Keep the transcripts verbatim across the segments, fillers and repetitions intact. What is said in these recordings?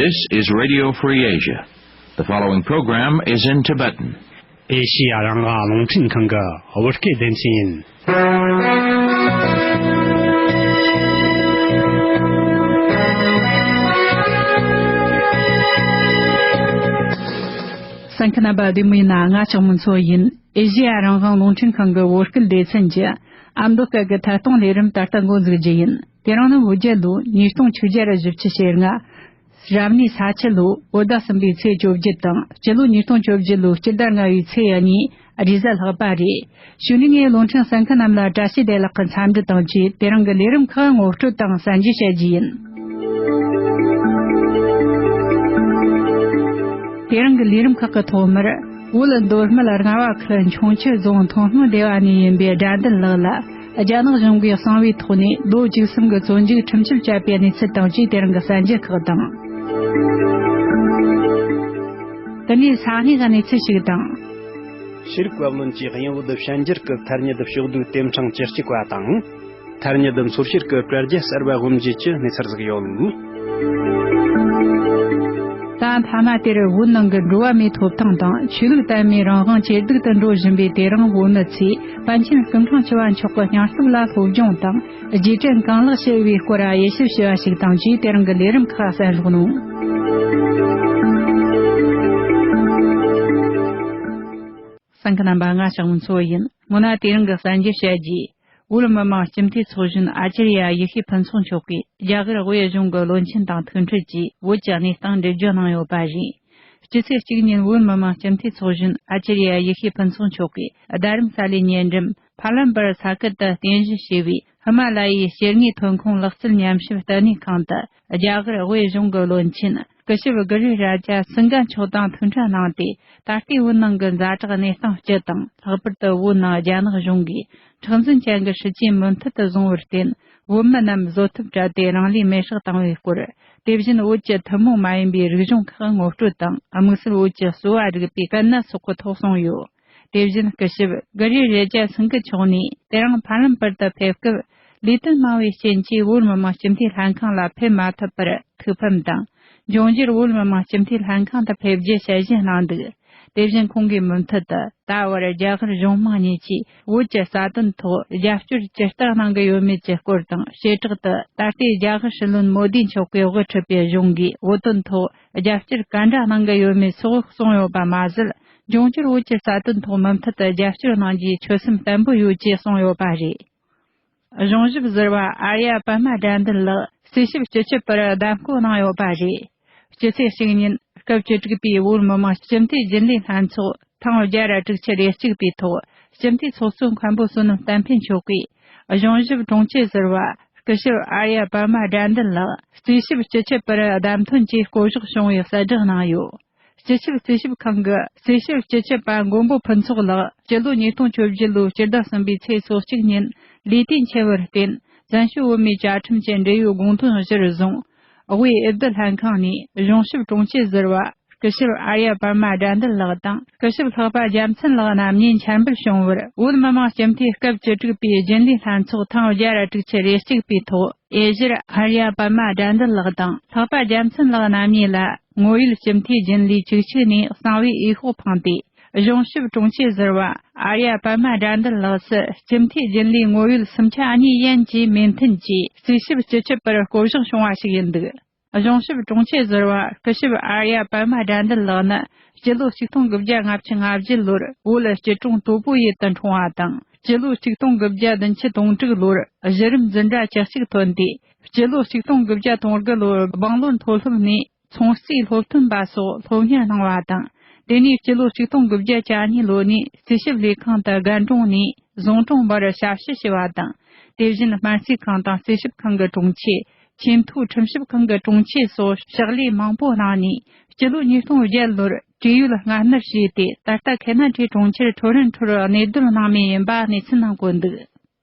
This is Radio Free Asia. The following program is in Tibetan. ཨེ་ཤི་ཡ་རང་དབང་རླུང་འཕྲིན་ཁང་གི་བོད་སྐད་སྡེ་ཚན་ཡིན། གསན་མཁན་རྣམ་པ་བདེ་མོ་ཡིན་ན། ང་ལྕགས་མོ་མཚོ་ཡིན། ཨེ་ཤི་ཡ་རང་དབང་རླུང་འཕྲིན་ཁང་གི་བོད་སྐད་སྡེ་ཚན་གྱི་ཨ་མདོ་སྐད་ཀྱི་ཐད་གཏོང་ལས་རིམ་ད་ལྟ་འགོ་འཛུགས་རྒྱུ་ཡིན། དེ་རིང་ནི་བོད་རྒྱལ་ལོ་ཉིས་སྟོང་ཆིག་བརྒྱ་ར་བཞི་བཅུ་ཞེ་ལྔ། རབ་གནས་ས་ཁྱི་ལོ་བོད་ཟླ་གསུམ་པའི་ཚེས་བཅོ་བརྒྱད་དང་། སྤྱི་ལོ་ཉིས་སྟོང་བཅོ་བརྒྱད་ལོའི་སྤྱི་ཟླ་ལྔ་བའི་ཚེས་གཉིས་རེས་གཟའ་ལྷག་པ་རེད། གཞུག་ནས་ངས་བློ་འཕྲིན་གསན་མཁན་རྣམས་ལ་བཀྲ་ཤིས་བདེ་ལེགས་ཀྱི་འཚམས་འདྲི་དང་བཅས། དེ་རིང་གི་ལས་རིམ་ཁག་ངོ་སྤྲོད་དང་གསན་རྒྱུ་བྱ་རྒྱུ་ཡིན། དེ་རིང་གི་ལས་རིམ་ཁག་གི་ཐོག་མར། བོད་མདོ་སྨད་རྔ་བ་ཁུལ་འཕྱོངས་ཆུ་རྫོང་ཐོན་ལྷུང་སྡེ་བ་ནས་ཡིན་པའི་དགྲ་འདུལ་ལགས་ལ། རྒྱ་ནག་གཞུང་གིས་གསང་བའི་ཐོག་ནས་ལོ་བཅུ་གསུམ་གྱི་བཙོན་འཇུག་ཁྲིམས་གཅོད་བཅད་པའི་གནས་ཚུལ་དང་བཅས། དེ་རིང་གི་གསར་འགྱུར་ཁག་དང་། དེ་ནས་ས་གནས་ཀྱི་གནས་ཚུལ་ཞིག་དང་། ཤེས་རིག་བཀའ་བློན་གྱིས་དབྱིན་བོད་ཕྱི་འགྱུར་གྱི་ཐ་སྙད་ཕྱོགས་བསྡུས་དེབ་ཕྲེང་བཅུ་གཅིག་པ་དང་། ཐ་སྙད་འཚོལ་བཤེར་གྱི་དྲ་རྒྱ་གསར་པ་སྒོ་འབྱེད་ཀྱི་གནས་ཚུལ་ཟིག་ཡོད། ད་མཐའ་མ་དེར་བོད་ནང་གི་འགྲོ་བ་མིའི་ཐོབ་ཐང་དང་ཆོས་ལུགས་དད་མོས་རང་དབང་ཇེ་སྡུག་ཏུ་འགྲོ་བཞིན་པའི་དེ་རིང་བོད་མི་ཚོས་པཎ་ཆེན་སྐུ་ཕྲེང་བཅུ་བ་མཆོག་གི་སྙིང་སྟོབས་ལ་སློབ་སྦྱོང་དང་རྗེས་དྲན་གང་ལེགས་བྱས་པའི་སྐོར་དབྱེ་ཞིབ་བྱས་པ་ཞིག་དང་བཅས། དེ་རིང་གི་ལས་རིམ་ཁག་གསན་རོགས་གནང་། གསན་མཁན་རྣམ་པ། ང་ལྕགས་མོ་མཚོ་ཡིན། སྔོན་ན་དེ་རིང་གི་གསར་འགྱུར་བཤད་རྒྱུ། བོད་མི་མང་སྤྱི་འཐུས་ཚོགས་གཞོན་ཨ་ཅར་ཡ་ཡེ་ཤེས་ཕུན་ཚོགས་མཆོག་གིས་རྒྱ་གར་དབུས་གཞུང་གི་བློན་ཆེན་དང་ཐུག་འཕྲད་ཀྱིས་བོད་ཀྱི་གནས་སྟངས་འགྲེལ་བརྗོད་གནང་ཡོད་པ་རེད། སྤྱི་ཚེས་གཅིག་ཉིན་བོད་མི་མང་སྤྱི་འཐུས་ཚོགས་གཞོན་ཨ་ཅར་ཡ་ཡེ་ཤེས་ཕུན་ཚོགས་མཆོག་གིས་རྡ་རམ་ས་ལའི་ཉེ་འགྲམ་ཕ་ལམ་པར་ས་ཁུལ་དུ་རྟེན་གཞི་བྱས་པའི་ཧི་མ་ལ་ཡའི་སྐྱེ་དངོས་ཐོན་ཁུངས་ལག་རྩལ་ཉམས་ཞིབ་ལྟེ་གནས་ཁང་དུ། རྒྱ་གར་དབུས་གཞུང་གི་བློན་ཆེན་སྐུ་ཞབས་གུ་རུ་རཱ་ཇ་སིང་ག་མཆོག་དང་ཐུག་འཕྲད་གནང་སྟེ། ད་ལྟའི་བོད་ནང་གི་ཛ་དྲག་གནས་སྟངས་སྤྱི་དང་། ལྷག་པར་དུ་བོད་ནང་རྒྱ་ནག་གཞུང་གིས་མཁྲེགས་འཛིན་ཅན་གྱི་སྲིད་ཇུས་མུ་མཐུད་དུ་བཟུང་བར་བརྟེན། བོད་མི་རྣམས་བཟོད་ཐབས་བྲལ་ཏེ་རང་ལུས་མེར་སྲེག་བཏང་བའི་སྐོར། དེ་བཞིན་བོད་ཀྱི་ཐུན་མོང་མ་ཡིན་པའི་རིག་གཞུང་ཁག་ངོ་སྤྲོད་དང་། དམིགས་བསལ་བོད་ཀྱི་གསོ་བ་རིག་པའི་གན་ན་སོགས་ཀྱི་ཐོག་གསུངས་ཡོད། དེ་བཞིན་སྐུ་ཞབས་གུ་རུ་རཱ་ཇ་སིང་ག་མཆོག་ནས་དེ་རིང་ཕ་ལམ་པར་དུ་ཕེབས་སྐབས། ལས་དོན་མང་བའི་རྐྱེན་གྱིས་བོད་མི་མང་སྤྱི་འཐུས་ལྷན་ཁང་ལ་ཕེབས་མ་ཐུབ་པར་ཐུགས་ཕམ་དང་། འབྱུང་འགྱུར་བོད་མི་མང་སྤྱི་འཐུས་ལྷན་ཁང་དུ་ཕེབས་རྒྱུ་ཞལ་བཞེས་གནང་འདུག། དེ་བཞིན་ཁོང་གིས་མུ་མཐུད་དུ་ད་བར་རྒྱ་གར་གཞུང་མང་གཉིས་ཀྱིས་བོད་ཀྱི་རྩ་དོན་ཐོག་རྒྱབ་སྐྱོར་ཇི་ལྟར་གནང་གི་ཡོད་མེད་ཀྱི་སྐོར་དང་། བྱེ་བྲག་ཏུ་ད་ལྟའི་རྒྱ་གར་སྲིད་བློན་མོ་དི་མཆོག་གིས་དབུ་ཁྲིད་པའི་གཞུང་གིས་བོད་དོན་ཐོག་རྒྱབ་སྐྱོར་ག་འདྲ་གནང་གི་ཡོད་མེད་སོགས་གསུངས་ཡོད་པ་མ་ཟད། འབྱུང་འགྱུར་བོད་ཀྱི་རྩ་དོན་ཐོག་མུ་མཐུད་དུ་རྒྱབ་སྐྱོར་གནང་རྒྱུའི་ཆོད་སེམས་བརྟན་པོ་ཡོད་ཅེས་གསུངས་ཡོད་པ་རེད། གཞུང་ཞབས་ཟུར་པ་ཨར་ཡ་པདྨ་དགྲ་འདུལ་ལགས་རྩིས་ཞིབ་སྤྱི་ཁྱབ་པར་བདམས་བསྐོ་གནང་ཡོད་པ་རེད། སྤྱི་ཚེས་གཅིག་ཉིན་སྐབས་བཅུ་དྲུག་པའི་བོད་མི་མང་སྤྱི་འཐུས་རྒྱུན་ལས་ལྷན་ཚོགས་ཐེངས་བརྒྱ་ར་དྲུག་ཅུ་རེ་གཅིག་པའི་ཐོག་སྤྱི་འཐུས་ཚོགས་གཙོ་མཁན་པོ་བསོད་ནམས་བསྟན་འཕེལ་མཆོག་གིས་གཞུང་ཞབས་དྲུང་ཆེ་ཟུར་པ་སྐུ་ཞབས་ཨར་ཡ་པདྨ་དགྲ་འདུལ་ལགས་རྩིས་ཞིབ་སྤྱི་ཁྱབ་པར་བདམས་ཐོན་གྱིས་བསྐོ་གཞག་བྱུང་བའི་གསལ་བསྒྲགས་གནང་ཡོད། སྤྱི་ཁྱབ་རྩིས་ཞིབ་ཁང་གི་རྩིས་ཞིབ་སྤྱི་ཁྱབ་པ་མགོན་པོ་ཕུན་ཚོགས་ལགས་སྤྱི་ལོ་ཉིས་སྟོང་བཅོ་བརྒྱད་ལོའི་སྤྱི་ཟླ་གསུམ་པའི་ཚེས་སོ་གཅིག་ཉིན་ལུས་རྟེན་འཆི་བར་བརྟེན། བཙན་བྱོལ་བོད་མིའི་བཅའ་ཁྲིམས་ཀྱི་འབྲེལ་ཡོད་དགོངས་དོན་གཞིར་བཟུང་། དབུས་འོས་བསྡུ་ལྷན་ཁང་ནས་གཞུང་ཞབས་དྲུང་ཆེ་ཟུར་པ་སྐུ་ཞབས་ཨར་ཡ་པདྨ་དགྲ་འདུལ་ལགས་དང་། སྐུ་ཞབས་ལྷག་པ་རྒྱལ་མཚན་ལགས་རྣམ་གཉིས་འཆར་འབུལ་བྱུང་བར། བོད་མི་མང་སྤྱི་འཐུས་སྐབས་བཅུ་དྲུག་པའི་རྒྱུན་ལས་ལྷན་ཚོགས་ཐེངས་བརྒྱ་ར་དྲུག་ཅུ་རེ་གཅིག་པའི་ཐོག་དབྱེ་གཞིར་ཨར་ཡ་པདྨ་དགྲ་འདུལ་ལགས་དང་ལྷག་པ་རྒྱལ་མཚན་ལགས་རྣམ་གཉིས་ལ་ངོ་ཡོད་སྤྱི་འཐུས་རྒྱུན་ལས་བཅུ་གཅིག་ནས་གསང་བའི་འོས་ཤོག་འཕངས་ཏེ། གཞུང་ཞབས་དྲུང་ཆེ་ཟུར་པ་ཨར་ཡ་པདྨ་དགྲ་འདུལ་ལགས་སུ་སྤྱི་འཐུས་རྒྱུན་ལས་ངོ་ཡོད་སུམ་ཆ་གཉིས་ཡན་གྱིས་མོས་མཐུན་གྱིས་རྩིས་ཞིབ་སྤྱི་ཁྱབ་པར་བསྐོ་གཞག་བྱུང་བ་ཞིག་ཡིན་འདུག། གཞུང་ཞབས་དྲུང་ཆེ་ཟུར་པ་སྐུ་ཞབས་ཨར་ཡ་པདྨ་དགྲ་འདུལ་ལགས་ནི་སྤྱི་ལོ་ཆིག་སྟོང་དགུ་བརྒྱ་ལྔ་བཅུ་ང་བཞི་ལོར་བོད་སྐྱིད་གྲོང་དོ་པོ་ཡུལ་དུ་འཁྲུངས་པ་དང་། སྤྱི་ལོ་ཆིག་སྟོང་དགུ་བརྒྱ་བདུན་ཅུ་དོན་དྲུག་ལོར་གཞི་རིམ་འཛིན་གྲྭ་བཅུ་གཅིག་ཐོན་ཏེ། སྤྱི་ལོ་ཆིག་སྟོང་དགུ་བརྒྱ་དོན་དགུ་ལོར་སྦང་ལོར་མཐོ་སློབ་ནས་ཚོང་རྩིས་སློབ་ཐོན་པ་སོགས་སློབ་གཉེར་གནང་བ་དང་། དེ་ནས་སྤྱི་ལོ་ཆིག་སྟོང་དགུ་བརྒྱ་གྱ་གཉིས་ལོ་ནས་རྩིས་ཞིབ་ལས་ཁང་དུ་རྒན་གྲོང་ནས་བཟང་གྲོང་བར་ཞབས་ཞུ་བྱས་པ་དང་། དེ་བཞིན་སྨན་རྩིས་ཁང་དང་རྩིས་ཞིབ་ཁང་གི་དྲུང་ཆེ། ཆེས་མཐོའི་ཁྲིམས་ཞིབ་ཁང་གི་དྲུང་ཆེ་སོགས་ཕྱག་ལས་མང་པོ་གནང་ནས། སྤྱི་ལོ་ཉིས་སྟོང་བརྒྱད་ལོར་བྲེལ་ཡོད་སྔ་སྣུར་བྱས་ཏེ། ད་ལྟ་ཁེ་ན་ཌའི་གྲོང་ཁྱེར་ཊོ་རོན་ཊོར་གནས་སྡོད་གནང་མུས་ཡིན་པ་གནས་ཚུལ་ནང་བཀོད་འདུག།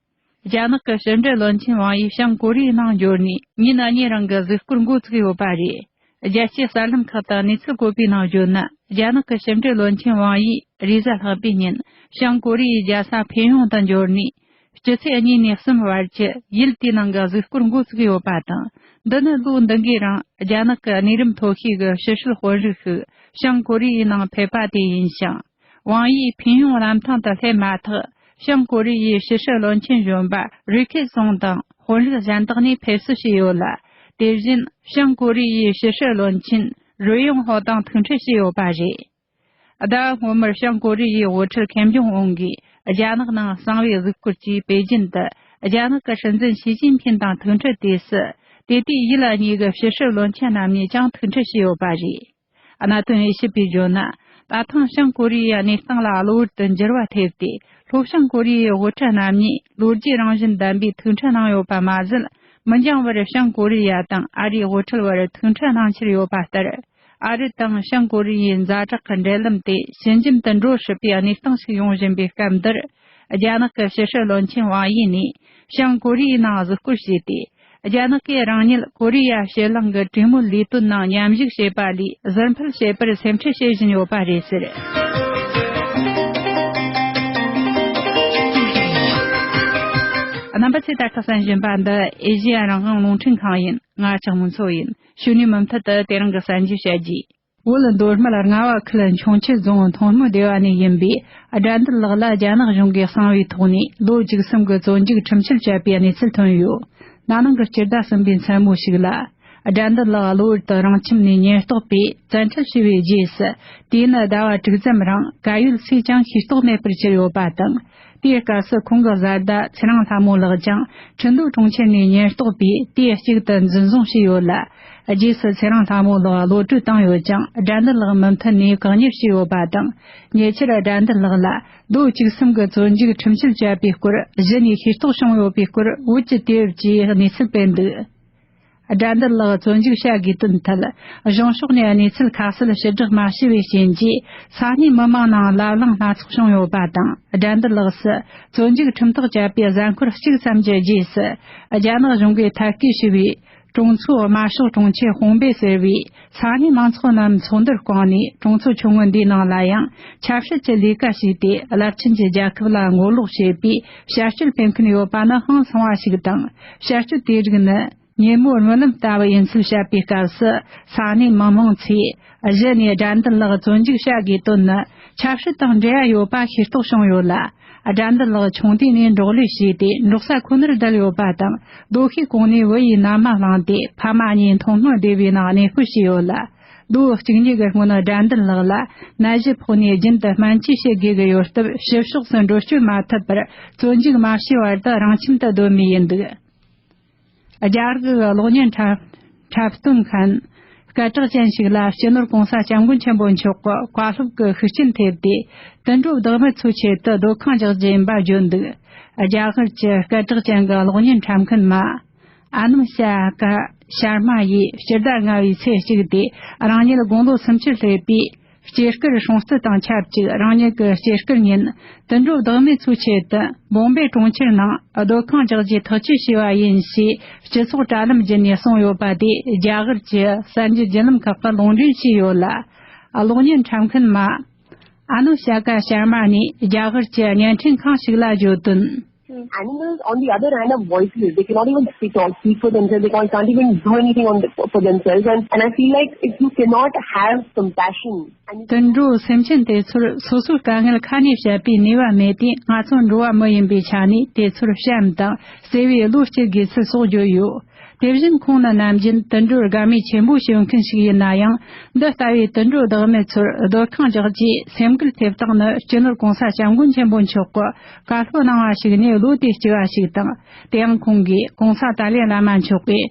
རྒྱ་ནག་གི་ཕྱི་འབྲེལ་བློན་ཆེན་ཝང་ཡི་བྱང་ཀོ་རི་ཡའི་ནང་འབྱོར་ནས་ཉིན་གཉིས་རིང་གི་གཟིགས་སྐོར་འགོ་བཙུགས་ཡོད་པ་རེད། རྒྱལ་སྤྱིའི་གསར་ལམ་ཁག་དང་གནས་ཚུལ་བཀོད་པའི་ནང་བརྗོད་ན། རྒྱ་ནག་གི་ཕྱི་འབྲེལ་བློན་ཆེན་ཝང་ཡིས་རེས་གཟའ་ལྷག་པའི་ཉིན་བྱང་ཀོ་རི་ཡའི་རྒྱལ་ས་ཕེ་ཡོང་དུ་འབྱོར་ནས། སྤྱི་ཚེས་གཉིས་ནས་གསུམ་བར་གྱི་ཡུལ་དེའི་ནང་གི་གཟིགས་སྐོར་འགོ་བཙུགས་ཡོད་པ་དང་། འདི་ནི་ལོ་འདི་འགའི་རིང་རྒྱ་ནག་གི་གནས་རིམ་མཐོ་ཤོས་ཀྱི་ཕྱི་བཤོལ་དཔོན་རིགས་ཤིག་བྱང་ཀོ་རི་ཡའི་ནང་ཕེབས་པ་དེ་ཡིན་ཞིང་། ཝང་ཡིས་ཕིན་ཡོང་གནམ་ཐང་དུ་སླེབས་མ་ཐག་བྱང་ཀོ་རི་ཡའི་ཕྱི་སྲིད་བློན་ཆེན་གཞོན་པ་རི་ཁེ་སུང་དང་དཔོན་རིགས་གཞན་དག་ནས་ཕེབས་བསུ་བྱས་ཡོད་ལ། དེ་བཞིན་བྱང་ཀོ་རི་ཡའི་ཕྱི་སྲིད་བློན་ཆེན་རུའེ་ཡོང་ཧོ་དང་ཐུག་འཕྲད་བྱས་ཡོད་པ་རེད། ཟླ་བ་སྔོན་མར་བྱང་ཀོ་རི་ཡའི་དབུ་ཁྲིད་ཁེམ་ཇོང་ཨུན་གྱིས་རྒྱ་ནག་ནང་གསང་བའི་གཟིགས་སྐོར་གྱིས་པེ་ཅིན་དུ་རྒྱ་ནག་གི་སྲིད་འཛིན་ཞི་ཅིན་ཕིན་དང་ཐུག་འཕྲད་དུས་སུ། དེ་དུས་ཡུལ་གཉིས་ཀྱི་ཕྱི་སྲིད་བློན་ཆེན་རྣམ་གཉིས་ཀྱང་ཐུག་འཕྲད་བྱས་ཡོད་པ་རེད། གནད་དོན་དབྱེ་ཞིབ་པས་བརྗོད་ན། ད་ཐེངས་བྱང་ཀོ་རི་ཡའི་གནས་སྟངས་ལ་གློ་བུར་དུ་འགྱུར་བ་ཐེབས་ཏེ། ལྷོ་བྱང་ཀོ་རི་ཡའི་དབུ་ཁྲིད་རྣམ་གཉིས་ལོ་རྒྱུས་རང་བཞིན་ལྡན་པའི་ཐུག་འཕྲད་གནང་ཡོད་པ་མ་ཟད། མི་འགྱངས་པར་བྱང་ཀོ་རི་ཡ་དང་ཨ་རིའི་དབུ་ཁྲིད་བར་ཐུག་འཕྲད་གནང་འཆར་ཡོད་པ་ལྟར། ཨ་རི་དང་བྱང་ཀོ་རི་ཡའི་ཛ་དྲག་གི་འབྲེལ་ལམ་དེ་ཞི་འཇམ་དུ་འགྲོ་སྲིད་པའི་གནས་སྟངས་ཤིག་ཡོང་བཞིན་པའི་སྐབས་འདིར། རྒྱ་ནག་གི་ཕྱི་སྲིད་བློན་ཆེན་ཝང་ཡི་ནས་བྱང་ཀོ་རི་ཡའི་ནང་གཟིགས་སྐོར་བྱས་ཏེ། རྒྱ་ནག་གིས་རང་ཉིད་ཀོ་རི་ཡ་ཕྱེད་གླིང་གི་གྲོས་མོལ་ལས་དོན་ནང་མཉམ་ཞུགས་བྱེད་པ་ལས་ཟུར་འཕུལ་བྱེད་པར་སེམས་ཁྲལ་བྱེད་བཞིན་ཡོད་པ་རེད་ཟེར། རྣམ་པ་ཚོས་ད་ལྟ་གསན་བཞིན་པ་འདི་ཨེ་ཤེ་ཡ་རང་དབང་རླུང་འཕྲིན་ཁང་ཡིན། ང་ལྕགས་མོ་མཚོ་ཡིན། གཞུག་ནས་མུ་མཐུད་དུ་དེ་རིང་གི་གསར་འགྱུར་བཤད་རྒྱུ། བོད་མདོ་སྨད་རྔ་བ་ཁུལ་ཁྱུང་མཆུ་རྫོང་མཐོང་སྨོན་སྡེ་བ་ནས་ཡིན་པའི་དགྲ་འདུལ་ལགས་ལ་རྒྱ་ནག་གཞུང་གིས་གསང་བའི་ཐོག་ནས་ལོ་བཅུ་གསུམ་གྱི་བཙོན་འཇུག་ཁྲིམས་ཆད་བཅད་པའི་གནས་ཚུལ་ཐོན་ཡོད། ན་ནིང་གི་སྤྱི་ཟླ་གསུམ་པའི་མཚན་མོ་ཞིག་ལ། དགྲ་འདུལ་ལགས་གློ་བུར་དུ་རང་ཁྱིམ་ནས་ཉེན་རྟོག་པས་བཙན་ཁྲིད་བྱས་པའི་རྗེས་སུ། དེ་ནི་ཟླ་བ་དྲུག་ཙམ་རིང་ག་ཡོད་སུས་ཀྱང་ཤེས་རྟོགས་མེད་པར་གྱུར་ཡོད་པ་དང་། དེའི་སྐབས་སུ་ཁོང་གི་བཟའ་ཟླ་ཚེ་རིང་ལྷ་མོ་ལགས་ཀྱང་ཁྲིན་ཏུའུ་གྲོང་ཁྱེར་ནས་ཉེན་རྟོག་པས་དུས་གཅིག་ཏུ་འཛིན་བཟུང་བྱས་ཡོད་ལ། རྗེས་སུ་ཚེ་རིང་ལྷ་མོ་ལགས་གློད་གྲོལ་བཏང་ཡོད་ཀྱང་། དགྲ་འདུལ་ལགས་མུ་མཐུད་ནས་བཀག་ཉར་བྱས་ཡོད་པ་དང་། ཉེ་ཆར་དགྲ་འདུལ་ལགས་ལ་ལོ་བཅུ་གསུམ་གྱི་བཙོན་འཇུག་ཁྲིམས་ཆད་བཅད་པའི་སྐོར་གཞི་ནས་ཤེས་རྟོགས་བྱུང་ཡོད་པའི་སྐོར་བོད་ཀྱི་དུས་རབས་ཀྱིས་གནས་ཚུལ་སྤེལ་འདུག་དགྲ་འདུལ་ལགས་བཙོན་འཇུག་བྱ་དགོས་དོན་ཐད། གཞུང་ཕྱོགས་ནས་གནས་ཚུལ་ཁ་གསལ་ཕྱིར་བསྒྲགས་མ་བྱས་པའི་རྐྱེན་གྱིས། ས་གནས་མི་མང་ནང་ལབ་གླེང་སྣ་ཚོགས་བྱུང་ཡོད་པ་དང་། དགྲ་འདུལ་ལགས་སུ་བཙོན་འཇུག་ཁྲིམས་ཐག་བཅད་པའི་གཟའ་འཁོར་གཅིག་ཙམ་གྱི་རྗེས་སུ། རྒྱ་ནག་གཞུང་གིས་ཐད་ཀའི་ཞི་བའི་གྲོང་ཚོ་དམར་ཤོག་གྲོང་ཁྱེར་ཧུང་པེ་ཟེར་བའི་ས་གནས་མང་ཚོགས་རྣམས་ཚོགས་འདུར་བསྐོངས་ནས། གྲོང་ཚོ་ཆུང་ངུ་འདིའི་ནང་ལ་ཡང་ཆབ་སྲིད་ཀྱི་ལས་ཀ་བྱས་ཏེ། རླབས་ཆེན་གྱི་རྒྱལ་ཁབ་ལ་ངོ་ལོག་བྱེད་པའི་བྱ་སྤྱོད་སྤེལ་མཁན་ཡོད་པ་ནི་ཧང་སང་བ་ཞིག་དང་། བྱ་སྤྱོད་དེ་རིགས་ནི། ཉིན་མོར་རྨི་ལམ་ལྟ་བུ་ཡིན་ཚུལ་བཤད་པའི་སྐབས་སུ། ས་གནས་མི་མང་ཚོས་གཞི་ནས་དགྲ་འདུལ་ལགས་བཙོན་འཇུག་བྱ་དགོས་དོན་ནི་ཆབ་སྲིད་དང་འབྲེལ་བ་ཡོད་པ་ཤེས་རྟོགས་བྱུང་ཡོད་ལ། དགྲ་འདུལ་ལགས་ཆུང་དུས་ནས་འབྲོག་ལས་བྱས་ཏེ། འབྲོག་ས་ཁོ་ནར་བསྡད་ཡོད་པ་དང་། ལྡོག་ཤེས་གོང་ནས་བུ་ཡི་མནའ་མ་བླངས་ཏེ། ཕ་མ་གཉིས་མཐོང་སྨོན་སྡེ་བའི་ནང་གནས་སྤོས་བྱས་ཡོད་ལ། ལོ་གཅིག་གཉིས་ཀྱི་སྔོན། དགྲ་འདུལ་ལགས་ལ་ནད་གཞི་ཕོག་ནས་རྒྱུན་དུ་སྨན་བཅོས་བྱེད་དགོས་ཀྱི་ཡོད་སྟབས། ཕྱི་ཕྱོགས་སུ་འགྲོ་སྐྱོད་མ་ཐུབ་པར། བཙོན་འཇུག་མ་བྱས་བར་དུ་རང་ཁྱིམ་དུ་སྡོད་མུས་ཡིན་འདུག་རྒྱ་གར་གྱི་གློག་བརྙན་འཁྲབ་འཁྲབ་སྟོན་མཁན་སྐད་གྲགས་ཅན་ཞིག་ལ། སྤྱི་ནོར་༸གོང་ས་༸སྐྱབས་མགོན་ཆེན་པོ་མཆོག་གི་བཀའ་སློབ་ཀྱི་ཤུགས་རྐྱེན་ཐེབས་ཏེ། དུད་འགྲོ་བདག་མེད་ཚོའི་ཆེད་དུ་སྡོད་ཁང་རྒྱག་རྒྱུ་ཡིན་པ་བརྗོད་འདུག་རྒྱ་གར་གྱི་སྐད་གྲགས་ཅན་གྱི་གློག་བརྙན་འཁྲབ་མཁན་མ། ཨ་ནུ་ཤ་ཀ་ཤར་མ་ཡིས་སྤྱི་ཟླ་ལྔ་བའི་ཚེས་གཅིག་སྟེ། རང་ཉིད་དགུང་ལོ་སུམ་ཅུར་སླེབས་པའི་སྐྱེས་སྐར་སྲུང་བརྩི་དང་ཆབས་ཅིག་རང་ཉིད་ཀྱི་སྐྱེས་སྐར་ཉིན། དུད་འགྲོ་བདག་མེད་ཚོའི་ཆེད་དུ་བོམ་བེ་གྲོང་ཁྱེར་ནང་སྡོད་ཁང་རྒྱག་རྒྱུའི་ཐག་གཅོད་བྱས་པ་ཡིན་ཞེས། སྤྱི་ཚོགས་དྲ་ལམ་བརྒྱུད་ནས་གསུངས་ཡོད་པ་དེ། རྒྱ་གར་གྱི་གསར་འགྱུར་བརྒྱུད་ལམ་ཁག་གིས་ལུང་འདྲེན་བྱས་ཡོད་ལ། གློག་བརྙན་འཁྲབ་མཁན་མ། ཨ་ནུ་ཤ་ཀ་ཤར་མ་ནས་རྒྱ་གར་གྱི་བརྙན་འཕྲིན་ཁང་ཞིག་ལ་བརྗོད་དོན། Animals, on the other hand, are voiceless. They cannot even speak, or speak for themselves. They can't, can't even do anything on the, for themselves. And, and I feel like if you cannot have compassion, and དུད་འགྲོ་སེམས་ཅན་དེ་ཚོར་སོ་སོའི་དཀའ་ངལ་ཁ་ནས་བཤད་པའི་ནུས་པ་མེད་དུས། ང་ཚོ་འགྲོ་བ་མི་ཡིན་པའི་ཆ་ནས་དེ་ཚོར་བྱམས་དང་བརྩེ་བའི་བློ་སྐྱེ་དགོས་ཚུལ་སོགས་བརྗོད་ཡོད། དེ་བཞིན་ཁོང་ནི་ནམ་རྒྱུན་དུད་འགྲོར་དགའ་མོས་ཆེན་པོ་བྱེད་མཁན་ཞིག་ཡིན་ན་ཡང་། འདི་ལྟ་བུའི་དུད་འགྲོ་བདག་མེད་ཚོར་སྡོད་ཁང་རྒྱག་རྒྱུའི་སེམས་འགུལ་ཐེབས་སྟངས་ནི། སྤྱི་ནོར་༸གོང་ས་༸སྐྱབས་མགོན་ཆེན་པོ་མཆོག་གིས་བཀའ་སློབ་གནང་བ་ཞིག་ནས་ལོ་དེ་གཅིག་པ་ཞིག་དང་། དེ་ཡང་ཁོང་གིས་༸གོང་ས་ཏཱ་ལའི་བླ་མ་མཆོག་གིས་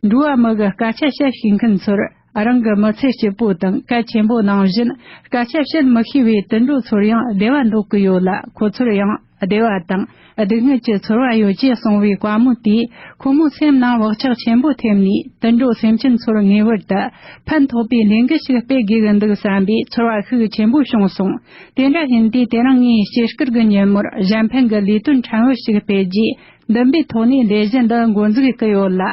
འགྲོ་བ་མི་གི་སྐད་ཆ་བཤད་ཤེས་མཁན་ཚོར། རང་གི་མི་ཚེ་སྐྱིད་པོ་དང་གལ་ཆེན་པོ་ནང་བཞིན། སྐད་ཆ་བཤད་མི་ཤེས་པའི་དུད་འགྲོ་ཚོར་ཡང་བདེ་བ་འདོད་ཀྱི་ཡོད་ལ། ཁོ་ཚོར་ཡང་བདེ་བ་དང་སྡུག་བསྔལ་གྱི་ཚོར་བ་ཡོད་ཅེས་གསུངས་པའི་བཀའ་མོལ་དེས། ཁོ་མོའི་སེམས་ནང་བག་ཆགས་ཆེན་པོ་ཐེབས་ནས། དུད་འགྲོ་སེམས་ཅན་ཚོར་ངེས་པར་དུ་ཕན་ཐོགས་པའི་ལས་འགུལ་ཞིག་སྤེལ་དགོས་ཀྱི་འདུག་བསམ་པའི་ཚོར་བ་ཤུགས་ཆེན་པོ་བྱུང་སོང་། དེ་འདྲ་ཡིན་དུས། དེ་རིང་ངའི་སྐྱེས་སྐར་གྱི་ཉིན་མོར་གཞན་ཕན་གྱི་ལས་དོན་ཕྲན་བུ་ཞིག་སྤེལ་རྒྱུའི་ འདུན་པའི་ཐོག་ནས་ལས་གཞི་འདི་འགོ་འཛུགས་བྱེད་ཀྱི་ཡོད་ལ།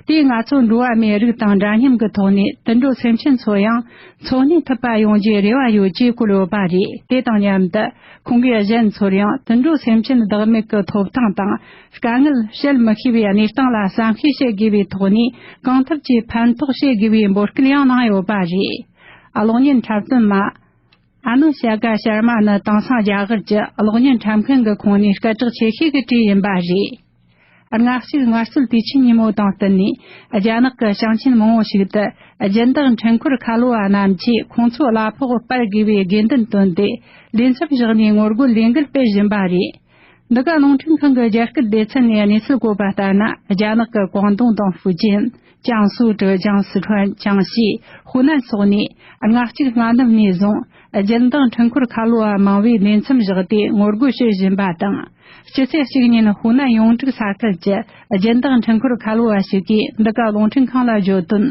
དེས་ང་ཚོ་འགྲོ་བ་མིའི་རིགས་དང་འདྲ་མཉམ་གྱི་ཐོག་ནས་དུད་འགྲོ་སེམས་ཅན་ཚོ་ཡང་འཚོ་གནས་ཐུབ་པ་ཡོང་རྒྱུའི་རེ་བ་ཡོད་ཅེས་བཀོད་ཡོད་པ་རེད། དེ་དང་མཉམ་དུ་ཁོང་གིས་གཞན་ཚོར་ཡང་དུད་འགྲོ་སེམས་ཅན་བདག་མེད་ཀྱི་ཐོབ་ཐང་དང་། དཀའ་ངལ་བཤད་མི་ཤེས་པའི་གནས་སྟངས་ལ་བསམ་ཤེས་བྱེད་དགོས་པའི་ཐོག་ནས་གང་ཐུབ་ཀྱིས་ཕན་ཐོགས་བྱེད་དགོས་པའི་འབོད་སྐུལ་ཡང་གནང་ཡོད་པ་རེད། གློག་བརྙན་འཁྲབ་སྟོན་མ། ཨ་ནུ་ཤ་ཀ་ཤར་མ་ནི་དེང་སང་རྒྱ་གར་གྱི་གློག་བརྙན་འཁྲབ་མཁན་གྱི་ཁོངས་ནས་སྐད་གྲགས་ཆེ་ཤོས་ཀྱི་གྲས་ཡིན་པ་རེད། སྔ་གཞུག་སྔར་སྲོལ་དུས་ཆེན་ཉིན་མོ་དང་བསྟུན་ནས་རྒྱ་ནག་གི་ཞིང་ཆེན་མང་བོ་ཞིག་ཏུ་སྦྱིན་བདག་འཕྲུལ་འཁོར་ཁ་ལོ་བ་རྣམས་ཀྱིས་ཁོང་ཚོའི་གླ་ཕོགས་སྤར་དགོས་པའི་དགོས་འདུན་བཏོན་ཏེ། ལས་མཚམས་བཞག་ནས་ངོ་རྒོལ་ལས་འགུལ་སྤེལ་བཞིན་པ་རེད། འདི་ག་རླུང་འཕྲིན་ཁང་གི་རྒྱ་སྐད་སྡེ་ཚན་ནས་གནས་ཚུལ་བཀོད་པ་ལྟར་ན། རྒྱ་ནག་གི་ཀོང་ཏུང་དང་ཧྥུ་ཅན། ཅང་སུའུ། ཀྲེ་ཅང་། སི་ཁྲོན། ཅང་ཞི། ཧུའུ་ནན་སོགས་ནས་སྔ་གཅིག་སྔ་ནུབ་ནས་བཟུང་སྦྱིན་བདག་འཕྲུལ་འཁོར་ཁ་ལོ་བ་མང་བོས་ལས་མཚམས་བཞག་སྟེ་ངོ་རྒོལ་བྱེད་བཞིན་པ་དང་། སྤྱི་ཚེས་གཅིག་ཉིན་ཧུའུ་ནན་ཡོངས་ཀྲིག་ས་ཁུལ་གྱི་སྦྱིན་བདག་འཕྲུལ་འཁོར་ཁ་ལོ་བ་ཞིག་གིས་འདི་ག་རླུང་འཕྲིན་ཁང་ལ་བརྗོད་དོན།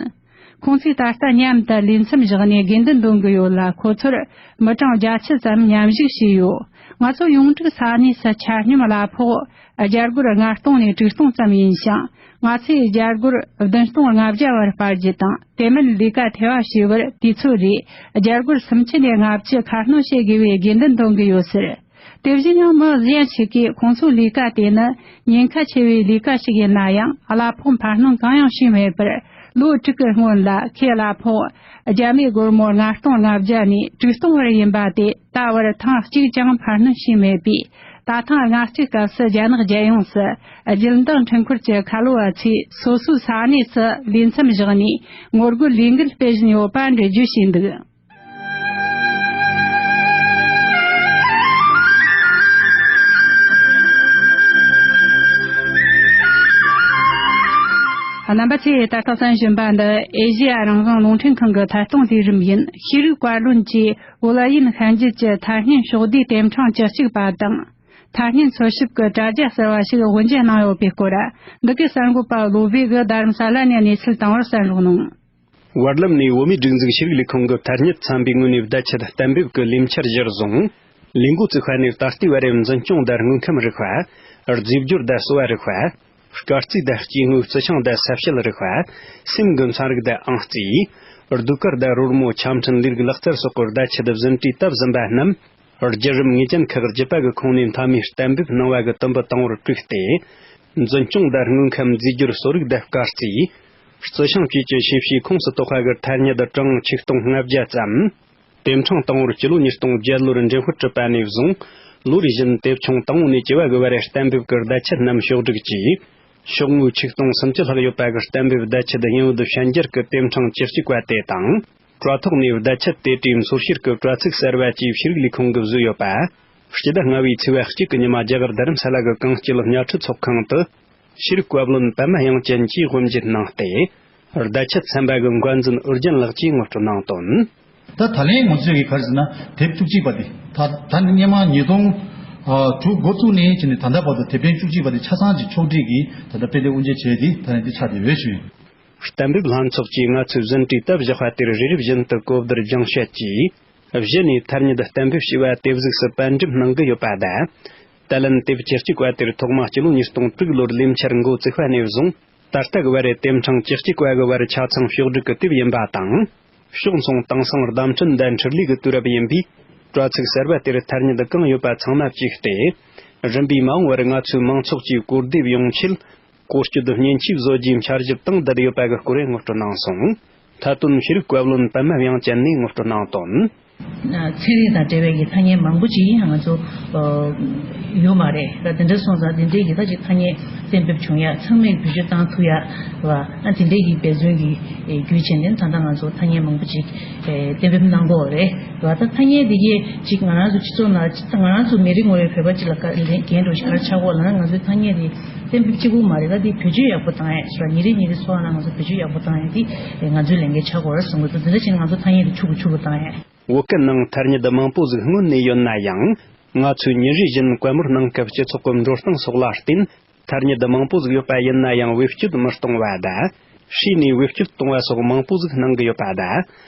ཁོང་ཚོས་ད་ལྟ་མཉམ་དུ་ལས་མཚམས་བཞག་ནས་དགོས་འདུན་འདོན་གྱི་ཡོད་ལ། ཁོ་ཚོར་མི་གྲངས་བརྒྱད་ཅུ་ཙམ་མཉམ་ཞུགས་བྱས་ཡོད། ང་ཚོ་ཡོངས་ཀྲིག་ས་གནས་སུ་ཆ་སྙོམས་གླ་ཕོགས་རྒྱ་སྒོར་ལྔ་སྟོང་ནས་དྲུག་སྟོང་ཙམ་ཡིན་ཞིང་། ང་ཚོས་རྒྱ་སྒོར་བདུན་སྟོང་ལྔ་བརྒྱ་བར་སྤར་རྒྱུ་དང་། དེ་མིན་ལས་ཀ་ཐེ་བ་བྱས་པར་དུས་ཚོད་རེར་རྒྱ་སྒོར་སུམ་ཅུ་ནས་ལྔ་བཅུ་ཁ་སྣོན་བྱེད་དགོས་པའི་དགོས་འདུན་འདོན་གྱི་ཡོད་ཟེར། དེ་བཞིན་ཡང་མི་གཞན་ཞིག་གིས་ཁོང་ཚོའི་ལས་ཀ་དེ་ནི་ཉེན་ཁ་ཆེ་བའི་ལས་ཀ་ཞིག་ཡིན་ན་ཡང་། གླ་ཕོགས་འཕར་སྣོན་གང་ཡང་བྱས་མེད་པར། ལོ་དྲུག་གི་སྔོན་ལ་ཁོས་གླ་ཕོགས་རྒྱ་མིའི་སྒོར་མོ་ལྔ་སྟོང་ལྔ་བརྒྱ་ནས་དྲུག་སྟོང་བར་ཡིན་པ་དེ། ད་བར་ཐེངས་གཅིག་ཀྱང་འཕར་སྣོན་བྱས་མེད་པས། ད་ཐེངས་སྔ་ཕྱིའི་སྐབས་སུ་རྒྱ་ནག་རྒྱལ་ཡོངས་སུ་སྦྱིན་བདག་འཕྲུལ་འཁོར་གྱི་ཁ་ལོ་བ་ཚོས་སོ་སོའི་ས་གནས་སུ་ལས་མཚམས་བཞག་ནས་ངོ་རྒོལ་ལས་འགུལ་སྤེལ་བཞིན་ཡོད་པ་འགྲེལ་བརྗོད་བྱས་འདུག། རྣམ་པ་ཚོས་ད་ལྟ་གསན་བཞིན་པ་འདི་ཨེ་ཤེ་ཡ་རང་དབང་རླུང་འཕྲིན་ཁང་གི་ཐད་གཏོང་ལས་རིམ་ཡིན། ཤེས་རིག་བཀའ་བློན་གྱིས་ཝུ་ལ་ཡིན་ཤན་ཇི་ཀྱི་ཐ་སྙད་ཕྱོགས་བསྡུས་དེབ་ཕྲེང་བཅུ་གཅིག་པ་དང་། ཐ་སྙད་འཚོལ་ཞིབ་ཀྱི་དྲ་རྒྱ་ཟེར་བ་ཞིག་དབུ་འབྱེད་གནང་ཡོད་པའི་སྐོར། འདི་གའི་གསར་འགོད་པ་བློ་བྷེ་གིས་རྡ་རམ་ས་ལ་ནས་གནས་ཚུལ་བཏང་བར་གསན་རོགས་གནང་། བར་ལམ་ནས་བོད་མིའི་སྒྲིག་འཛུགས་ཤེས་རིག་ལས་ཁུངས་ཀྱིས་ཐ་སྙད་ཚན་པའི་ངོས་ནས་བརྡ་ཆད་གཏན་འབེབས་ཀྱི་ལས་འཆར་གཞིར་བཟུང་། ལས་འགོ་བཙུགས་པ་ནས་ད་ལྟའི་བར་རེ་འཛིན་སྐྱོང་དང་དངོས་ཁམས་རིག་པ། རྫས་སྦྱོར་དང་གསོ་བ་རིག་པ། སྐར་རྩིས་དང་སྐྱེ་དངོས་རྩི་ཆང་དང་ས་དཔྱད་རིག་པ། སེམས་ཀྱི་ཚན་རིག་དང་ཨང་རྩིས། ཟློས་གར་དང་རོལ་མོ། ཆ་འཕྲིན་ལས་རིགས་ལག་རྩལ་སོགས་ཀྱི་བརྡ་ཆད་ཟིན་བྲིས་སྟབས་ཟིན་པ་རྣམས། བརྒྱུད་རིམ་ངེས་ཅན་ཁག་བརྒྱུད་པ་གི་ཁོངས་ནས་མཐའ་མའི་གཏན་འབེབས་གནང་བ་གི་དུམ་བུ་དང་པོར་བཅུག་སྟེ། འཛིན་སྐྱོང་དང་དངོས་ཁམས། རྫས་སྦྱོར་གསོ་རིག་དང་སྐར་རྩིས། རྩི་ཤིང་བཅས་ཀྱི་ཤེས་བྱའི་ཁོངས་སུ་གཏོགས་པ་གི་ཐ་སྙད་གྲངས་ཆིག་སྟོང་ལྔ་བརྒྱ་ཙམ། དེབ་ཕྲེང་དང་པོར་སྤྱི་ལོ་ཉིས་སྟོང་བརྒྱད་ལོར་འགྲེམས་སྤེལ་གྲུབ་པ་ནས་བཟུང་། ལོ་རེ་བཞིན་དེབ་ཆུང་དང་པོ་ནས་བཅུ་བ་གི་བར་གཏན་འབེབས་ཀྱི་བརྡ་ཆད་རྣམས་ཕྱོགས་སྒྲིག་གིས། ཤོག་ངོས་ཆིག་སྟོང་སུམ་ཅུ་ལྷག་ཡོད་པ་གི་གཏན་འབེབས་བརྡ་ཆད་དབྱིན་བོད་ཕྱི་འགྱུར་གྱི་དེབ་ཕྲེང་བཅུ་གཅིག་པ་དེ་དང་། དྲ་ཐོག་ནས་བརྡ་ཆད་དེ་གྲས་འཚོལ་བཤེར་གྱི་དྲ་ཚིགས་གསར་བ་བཅས་ཤེས་རིག་ལས་ཁུངས་ཀྱིས་བཟོས་ཡོད་པ། སྤྱི་ཟླ་ལྔ་བའི་ཚེས་པ་གཅིག་གི་ཉི་མ་རྒྱ་གར་རྡ་རམ་ས་ལ་གི་གངས་སྐྱིད་གཉའ་ཁྲི་ཚོགས་ཁང་དུ། ཤེས་རིག་བཀའ་བློན་པདྨ་དབྱངས་ཅན་གྱིས་དབུ་འབྱེད་གནང་སྟེ། བརྡ་ཆད་ཚན་པ་གི་འགོ་འཛིན་ཨོ་རྒྱན་ལགས་ཀྱིས་ངོ་སྤྲོད་གནང་དོན། ད་ད་ལན་ང་ཚོས་ཀྱི་ག་རེ་ཟེར་ན་དེབ་བཅུ་གཅིག་པ་དེ་ད་ད་ནི་སྔོན་མ་ཉིས་སྟོང་དྲུག་འགོ་བཙུགས་ནས་བྱས་ནས་ད་ལྟ་བར་དུ་དེབ་ཕྲེང་བཅུ་གཅིག་པ་དེ་ཆ་ཚང་གི་ཕྱོགས་སྒྲིག་གིས་ད་ལྟ་དཔེ་དེབ་དབུ་འབྱེད་བྱས་ཏེ་ད་ནི་འདི་ཆགས་བསྡད་ཡོད་ཞུ། གཏན་འབེབས་ལྷན་ཚོགས་ཀྱིས་ང་ཚོས་ཟིན་བྲིས་སྟབས་བཞག་པ་དེར་རེ་རེ་བཞིན་དུ་གོ་བསྡུར་སྦྱང་བཤད་ཀྱིས། གཞི་ནས་ཐ་སྙད་གཏན་འབེབས་ཞེས་པ་དེབ་གཟུགས་སུ་པར་འགྲེམས་གནང་གི་ཡོད་པ་དང་། དེ་ལན་དེབ་བཅུ་གཅིག་པ་དེར་ཐོག་མ་སྤྱི་ལོ་ཉིས་སྟོང་དྲུག་ལོར་ལས་འཆར་འགོ་བཙུགས་པ་ནས་བཟུང་ད་ལྟ་གི་བར་དེབ་ཕྲེང་བཅུ་གཅིག་པ་གི་བར་ཆ་ཚང་ཕྱོགས་སྒྲིག་གི་དེབ་ཡིན་པ་དང་། ཕྱོགས་མཚུངས་དེང་སང་བརྡ་འཕྲིན་དང་འཕྲུལ་ལས་ཀྱི་དུས་རབས་ཡིན་པས། དྲ་ཚིགས་གསར་པ་དེར་ཐ་སྙད་གང་ཡོད་པ་ཚང་མ་བཅུག་སྟེ། རིམ་པས་མ་འོངས་པར་ང་ཚོའི་མང་ཚོགས་ཀྱིས་གོ་བདེ་ཡོང་ཆེད། གོ་སྐྱོད་མཉེན་ཆས་བཟོ་རྒྱུའི་འཆར་གཞི་བཏང་བསྡད་ཡོད་པ་གི་སྐོར་ངོ་སྤྲོད་གནང་སོང་། མཐའ་དོན་ཤེས་རིག་བཀའ་བློན་པདྨ་དབྱངས་ཅན་ནས་ངོ་སྤྲོད་གནང་དོན། ཚན་རིག་དང་འབྲེལ་བའི་གི་ཐ་སྙད་མང་པོ་ཅིག་ང་ཚོ་ཡོད་མ་རེད། ད་དེ་འདྲ་སོང་ཙང་དེ་འདྲའི་གི་ད་ཅིག་ཐ་སྙད་གཏན་འབེབས་བྱུང་ཡ་ཚང་མས་བེད་སྤྱོད་བཏང་ཐུབ་ཡ་བ་ཨ་དེ་འདྲའི་གི་འབད་བརྩོན་གྱི་བརྒྱུད་བྱས་ནས་ད་ལྟ་ང་ཚོ་ཐ་སྙད་མང་པོ་ཅིག་གཏན་འབེབས་གནང་གི་ཡོད་རེད་བ། ད་ཐ་སྙད་དེ་གས་ཅིག་ང་རང་ཚོ་སྤྱི་ཚོགས་ནང་ཅིག་ད་ང་རང་ཚོ་མི་རེ་ངོ་རེ་བོད་པ་ཅིག་ལ་ག་ལན་འགན་འགྲོ་ཞིག་ག་རེ་ཆགས་ཀྱི་ཡོད་ལབ་ན་ང་ཚོའི་ཐ་སྙད་དེ་གཏན་འབེབས་གཅིག་པུ་མ་རེད། ད་དེ་བེད་སྤྱོད་ཡག་པོ་བཏང་ཡས་སོ་ཉིན་རེ་ཉིན་རེ་འཚོ་བ་ནང་ང་ཚོ་བེད་སྤྱོད་ཡག་པོ་བཏང་ཡས་དེ་ང་ཚོའི་ལས་འགན་ཆགས་ཀྱི་ཡོད་རེད་བསམ་གྱི་འདུག་དེ་འདྲ་བྱས་ནས་ང་ཚོ་ཐ་སྙད་དེ་ཕྱུག་པོ་ཕྱུག་པོ་བཏང་ཡས། བོད་སྐད་ནང་ཐ་སྙད་མང་པོ་ཟིག་སྔོན་ནས་ཡོད་ན་ཡང་། ང་ཚོས་ཉིན་རེ་བཞིན་བཀའ་མོལ་གནང་སྐབས་སྤྱི་ཚོགས་ཀྱི་འགྲོ་སྟངས་སོགས་ལ་བརྟེན། ཐ་སྙད་མང་པོ་ཟིག་ཡོད་པ་ཡིན་ན་ཡང་བེད་སྤྱོད་མི་གཏོང་བ་དང་། བྱས་ནས་བེད་སྤྱོད་གཏོང་བ་སོགས་མང་པོ་ཟིག་གནང་གི་ཡོད་པ་དང་།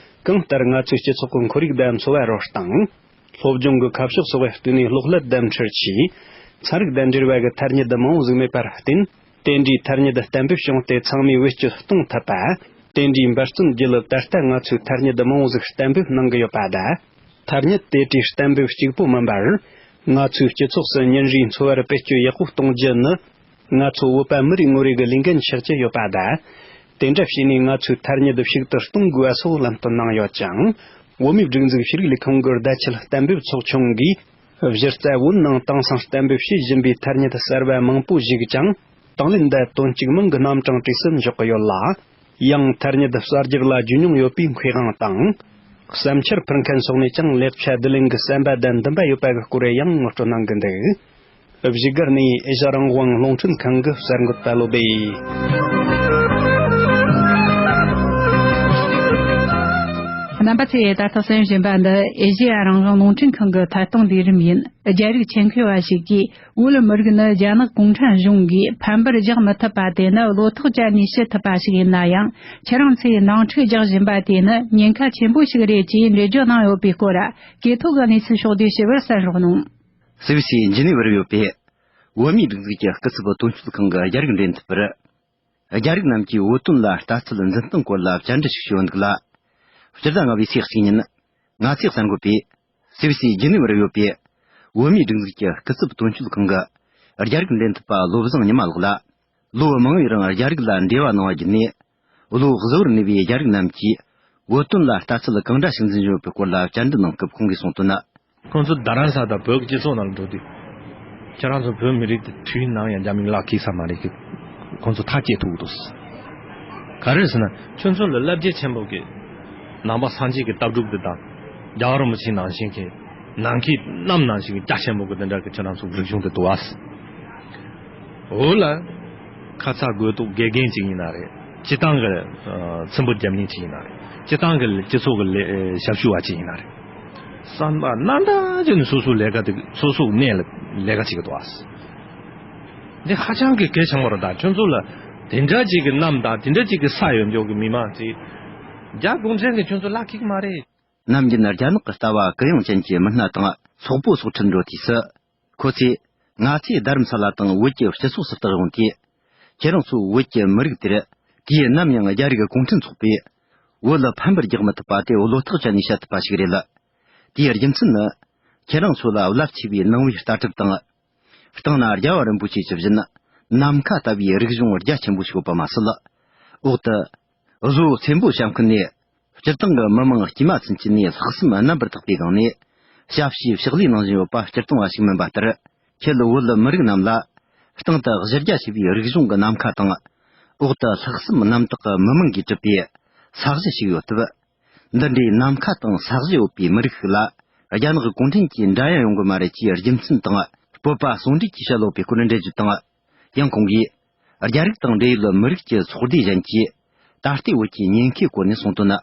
གང་ལྟར་ང་ཚོའི་སྤྱི་ཚོགས་ཀྱི་ཁོར་ཡུག་དང་འཚོ་བ་རོལ་སྟངས། སློབ་སྦྱོང་གི་ཁ་ཕྱོགས་སོགས་ལ་བལྟས་ནས་གློག་ཀླད་དང་འཕྲུལ་ཆས། ཚན་རིག་དང་འབྲེལ་བ་གི་ཐ་སྙད་མང་བོ་ཟིག་མེད་པར་བརྟེན། དེ་འདྲའི་ཐ་སྙད་གཏན་འབེབས་བྱུང་སྟེ་ཚང་མས་བེད་སྤྱོད་གཏོང་ཐུབ་པ། དེ་འདྲའི་འབད་བརྩོན་བརྒྱུད་ལ་ད་ལྟ་ང་ཚོས་ཐ་སྙད་མང་བོ་ཟིག་གཏན་འབེབས་གནང་གི་ཡོད་པ་དང་། ཐ་སྙད་དེ་གྲའི་གཏན་འབེབས་གཅིག་པོ་མིན་པར། ང་ཚོའི་སྤྱི་ཚོགས་སུ་ཉིན་རེའི་འཚོ་བར་བེད་སྤྱོད་ཡག་པོ་གཏོང་རྒྱུ་ནི། ང་ཚོ་བོད་པ་མི་རེ་ངོ་རེ་གི་ལས་འགན་ཆགས་ཀྱི་ཡོད་པ་དང་། དེ་འདྲ་བྱས་ནས་ང་ཚོའི་ཐ་སྙད་ཕྱུག་ཏུ་གཏོང་དགོས་པ་སོགས་ལམ་སྟོན་གནང་ཡོད་ཅིང་། བོད་མིའི་སྒྲིག་འཛུགས་ཤེས་རིག་ལས་ཁུངས་ཀྱི་བརྡ་ཁྱབ་གཏན་འབེབས་ཚོགས་ཆུང་གིས། གཞི་རྩ་བོད་ནང་དེང་སང་གཏན་འབེབས་བྱེད་བཞིན་པའི་ཐ་སྙད་གསར་བ་མང་པོ་ཞིག་ཀྱང་། དང་ལེན་དང་དོན་གཅིག་མིང་གི་རྣམ་གྲངས་གྲས་སུ་འཇོག་གི་ཡོད་ལ། ཡང་ཐ་སྙད་གསར་སྒྱུར་ལ་རྒྱུས་མྱོང་ཡོད་པའི་མཁས་དབང་དང་། བསམ་འཆར་ཕུལ་མཁན་སོགས་ནས་ཀྱང་ལེགས་ཆ་བསྡུ་ལེན་གྱི་བསམ་པ་དང་འདུན་པ་ཡོད་པ་གི་སྐོར་ཡང་ངོ་སྤྲོད་གནང་གི་འདུག་བཞུགས་སྒར་ནས་ཨེ་ཤ་རང་དབང་རླུང་འཕྲིན་ཁང་གི་གསར་འགོད་པ་བློ་བདེ། རྣམ་པ་ཚོས་ད་ལྟ་གསན་བཞིན་པ་འདི་ཨེ་ཤེ་ཡ་རང་དབང་རླུང་འཕྲིན་ཁང་གི་ཐད་གཏོང་ལས་རིམ་ཡིན། རྒྱ་རིགས་ཆེད་མཁས་པ་ཞིག་གིས། བོད་མི་རིགས་ནི་རྒྱ་ནག་གུང་ཁྲན་གཞུང་གིས་ཕམ་པར་རྒྱག་མི་ཐུབ་པ་དེ་ནི་བློ་ཐག་བཅད་ནས་བྱེད་ཐུབ་པ་ཞིག་ཡིན་ན་ཡང་། ཁྱེད་རང་ཚོས་ནང་འཁྲུག་རྒྱག་བཞིན་པ་དེ་ནི་ཉེན་ཁ་ཆེན་པོ་ཞིག་རེད་ཅེས་འགྲེལ་བརྗོད་གནང་ཡོད་པའི་སྐོར། གོ་ཐོས་ཀྱི་གནས་ཚུལ་ཕྱོགས་བསྡུས་ཞུ་བར་གསན་རོགས་གནང་། སུད་སིའི་ཇི་ནི་ཝར་ཡོད་པའི་བོད་མིའི་སྒྲིག་འཛུགས་ཀྱི་སྐུ་ཚབ་དོན་གཅོད་ཁང་གི་རྒྱ་རིགས་འབྲེལ་མཐུད་པར། རྒྱ་རིགས་རྣམས་ཀྱིས་བོད་དོན་ལ་ལྟ་ཚུལ་འཛིན་སྟངས་སྐོར་ལ་བཅར་འདྲི་ཞིག་ཞུས་འདུག་ལ། སྤྱིར་བཏང་ང་བའི་ཚེས་གཅིག་ཉིན། ང་ཚོའི་གསར་འགོད་པས། སུད་སིའི་ཇི་ནི་ཝར་ཡོད་པའི་བོད་མིའི་སྒྲིག་འཛུགས་ཀྱི་སྐུ་ཚབ་དོན་གཅོད་ཁང་གི་རྒྱ་རིགས་འབྲེལ་མཐུད་པ་བློ་བཟང་ཉི་མ་ལགས་ལ། ལོ་མང་བའི་རིང་རྒྱ་རིགས་ལ་འབྲེལ་བ་གནང་བ་བརྒྱུད་ནས། བློ་གཟུ་བོར་གནས་པའི་རྒྱ་རིགས་རྣམས་ཀྱིས་བོད་དོན་ལ་ལྟ་ཚུལ་གང་འདྲ་ཞིག་འཛིན་བཞིན་ཡོད་པའི་སྐོར་ལ་བཅར་འདྲི་གནང་སྐབས་ཁོང་གིས་གསུངས་དོན། ཁོང་ཚོ་རྡ་རམ་ས་དང་བོད་ཀྱི་སྤྱི་ཚོགས་ནང་ལ་འགྲོ་དུས། ཁྱེད་རང་ཚོ་བོད་མི་རིགས་དེ་དུས་ནམ་ཡང་རྒྱ་མིའི་བླ་འཁེལ་ས་མ་རེད་ཀི། ཁོང་ཚོ་ཐག་བཅད་ཐུབ་ཀྱི་འདུག་ག་རེ་ཟེར་ན་ཁྱོད་ཚོ་ལ་བླ་བརྒྱུད་ཆེན་པོ་གི་ནང་པ་སངས་རྒྱས་ཀྱི་ལྟ་གྲུབ་དེ་དང་། རྒྱལ་བ་རིན་པོ་ཆེ་ནང་བཞིན་གྱི་ནང་འཁོད་གནམ་ནང་བཞིན་གྱི་རྒྱ་ཆེན་པོ་གི་དེ་འདྲ་གི་ཁྱེད་རང་ཚོ་རིག་གཞུང་དེ་འདུག་ཨ། འོ་ལ། ཁ་ཚ་དགོས་གཏུགས་དགེ་རྒན་ཅིག་ཡིན་ན་རེད། སྤྱི་བཏང་གི་ཚིམ་པོ་རྒྱབ་མཁན་ཅིག་ཡིན་ན་རེད། སྤྱི་བཏང་གི་སྤྱི་ཚོགས་ཀྱི་ལས་ཞབས་ཞུ་བ་ཅིག་ཡིན་ན་རེད། བསམ་པ་སྣ་འདྲ་ཅིག་ནས་སོ་སོའི་ལས་ཀ་དེ་སོ་སོའི་གནས་ལ་ལས་ཀ་བྱེད་ཀྱི་འདུག་ཨ། འདི་ཧ་ཅང་གི་གལ་ཆེན་པོ་རེད། ད་ཁྱོད་ཚོ་ལ་དེ་འདྲ་ཅིག་གི་གནམ་དང་དེ་འདྲ་ཅིག་གི་ས་ཡོད་མགྱོགས་ཀྱི་མི་མང་ཅིག་རྒྱ་གུང་ཁྲན་གྱིས་ཁྱོད་ཚོ་བླ་འཁེལ་གི་མ་རེད། ནམ་རྒྱུན་རྒྱ་ནག་གི་ལྟ་བ་གུ་ཡངས་ཅན་གྱི་མི་སྣ་དང་སོག་པོ་སོགས་ཁྲིད་འགྲོ་དུས་སུ། ཁོ་ཚོས་ང་ཚོས་རྡ་རམ་ས་ལ་དང་བོད་ཀྱི་སྤྱི་ཚོགས་སུ་བལྟ་ཡོང་དུས། ཁྱེད་རང་ཚོའི་བོད་ཀྱི་མི་རིགས་དེར་དུས་ནམ་ཡང་རྒྱ་རིགས་གུང་ཁྲན་ཚོགས་པས་བོད་ལ་ཕམ་པར་རྒྱག་མི་ཐུབ་པ་དེ་བློ་ཐག་བཅད་ནས་བཤད་ཐུབ་པ་ཞིག་རེད་ལ། དེའི་རྒྱུ་མཚན་ནི། ཁྱེད་རང་ཚོ་ལ་རླབས་ཆེ་བའི་ནང་པའི་ལྟ་གྲུབ་དང་། སྟེང་ན་རྒྱལ་བ་རིན་པོ་ཆེ་ཇི་བཞིན་ནམ་མཁའ་ལྟ་བུའི་རིག་གཞུང་རྒྱ་ཆེན་པོ་ཞིག་ཡོད་པ་མ་ཟད། འོག་ཏུ། བཟོ་བོ་ཚེམ་པོ་བཤམས་མཁན་ནས། སྤྱིར་བཏང་གི་མི་མང་དཀྱུས་མ་ཚུན་ཆད་ནས་ལྷག་བསམ་རྣམ་པར་དག་པའི་སྒང་ནས། ཞབས་ཕྱི་ཕྱག་ལས་གནང་བཞིན་ཡོད་པ་སྤྱིར་བཏང་བ་ཞིག་མིན་པ་ལྟར། ཁྱེད་བོད་མི་རིགས་རྣམས་ལ། སྟེང་དུ་གཞི་རྒྱ་ཆེ་བའི་རིག་གཞུང་གི་ནམ་མཁའ་དང་། འོག་ཏུ་ལྷག་བསམ་རྣམ་དག་གི་མི་མང་གིས་གྲུབ་པའི་ས་གཞི་ཞིག་ཡོད་སྟབས། འདི་འདྲའི་ནམ་མཁའ་དང་ས་གཞི་ཡོད་པའི་མི་རིགས་ཤིག་ལ། རྒྱ་ནག་གི་གུང་ཁྲན་གྱིས་འདྲ་མཉམ་ཡོང་གི་མ་རེད་ཅེས་རྒྱུ་མཚན་དང་སྤོབས་པ་ཟུང་འབྲེལ་གྱིས་བཤད་ཡོད་པའི་སྐོར་འགྲེལ་བརྗོད་དང་། ཡང་ཁོང་གིས། རྒྱ་རིགས་དང་འབྲེལ་ཡོད་མི་རིགས་ཀྱི་ཚོགས་སྡེ་གཞན་གྱིས། ད་ལྟའི་བོད་ཀྱི་ཉེན་ཁའི་སྐོར་ནས་གསུངས་དོན།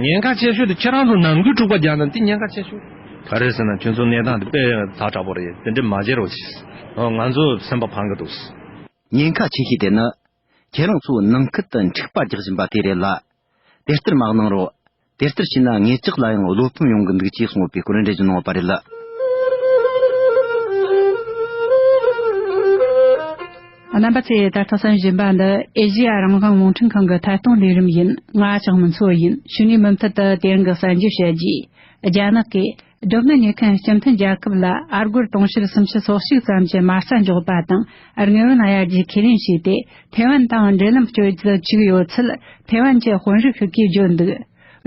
ཉེན་ཁ་ཆེ་ཤོས་དེ་ཁྱེད་རང་ཚོ་ནང་ཁུལ་འཁྲུག་པ་རྒྱག་ན་དེ་ཉེན་ཁ་ཆེ་ཤོས། ག་རེ་ཟེར་ན་ཁྱོད་ཚོ་གནས་སྟངས་དེ་དཔེ་ཛ་དྲག་པོ་རེད། དེ་འདྲ་མ་བྱེད་རོགས་གྱིས། ང་ཚོ་སེམས་པ་ཕངས་གི་འདུག་ཉེན་ཁ་ཆེ་ཤོས་དེ་ནི། ཁྱེད་རང་ཚོ་ནང་ཁུལ་དུ་འཁྲུག་པ་རྒྱག་བཞིན་པ་དེ་རེད་ལ། དེ་ལྟར་མ་གནང་རོགས། དེ་ལྟར་བྱས་ན་ངེད་ཅག་ལ་ཡང་བློ་ཕམ་ཡོང་གི་འདུག་ཅེས་གསུངས་ཡོད་པའི་སྐོར་འགྲེལ་བརྗོད་གནང་ཡོད་པ་རེད། རྣམ་པ་ཚོས་ད་ལྟ་གསན་བཞིན་པ་འདི་ཨེ་ཤེ་ཡ་རང་དབང་རླུང་འཕྲིན་ཁང་གི་ཐད་གཏོང་ལས་རིམ་ཡིན། ང་ལྕགས་མོ་མཚོ་ཡིན། ཕྱི་ནས་མུ་མཐུད་དུ་དེ་རིང་གི་གསར་འགྱུར་བཤད་རྒྱུ། རྒྱ་ནག་གིས་གདོད་མའི་ཉེས་ཁུངས་སྤྱི་མཐུན་རྒྱལ་ཁབ་ལ་ཨ་སྒོར་དུང་ཕྱུར་སུམ་ཅུ་སོ་གཅིག་ཙམ་གྱི་མ་རྩ་འཇོག་པ་དང་དངུལ་བུན་གཡར་རྒྱུ་ཁས་ལེན་བྱས་ཏེ། ཐེ་ཝན་དང་འབྲེལ་ལམ་གཅོད་རྒྱུ་བཅུག་ཡོད་ཚུལ་ཐེ་ཝན་གྱི་དཔོན་རིགས་ཤིག་གིས་བརྗོད་འདུག་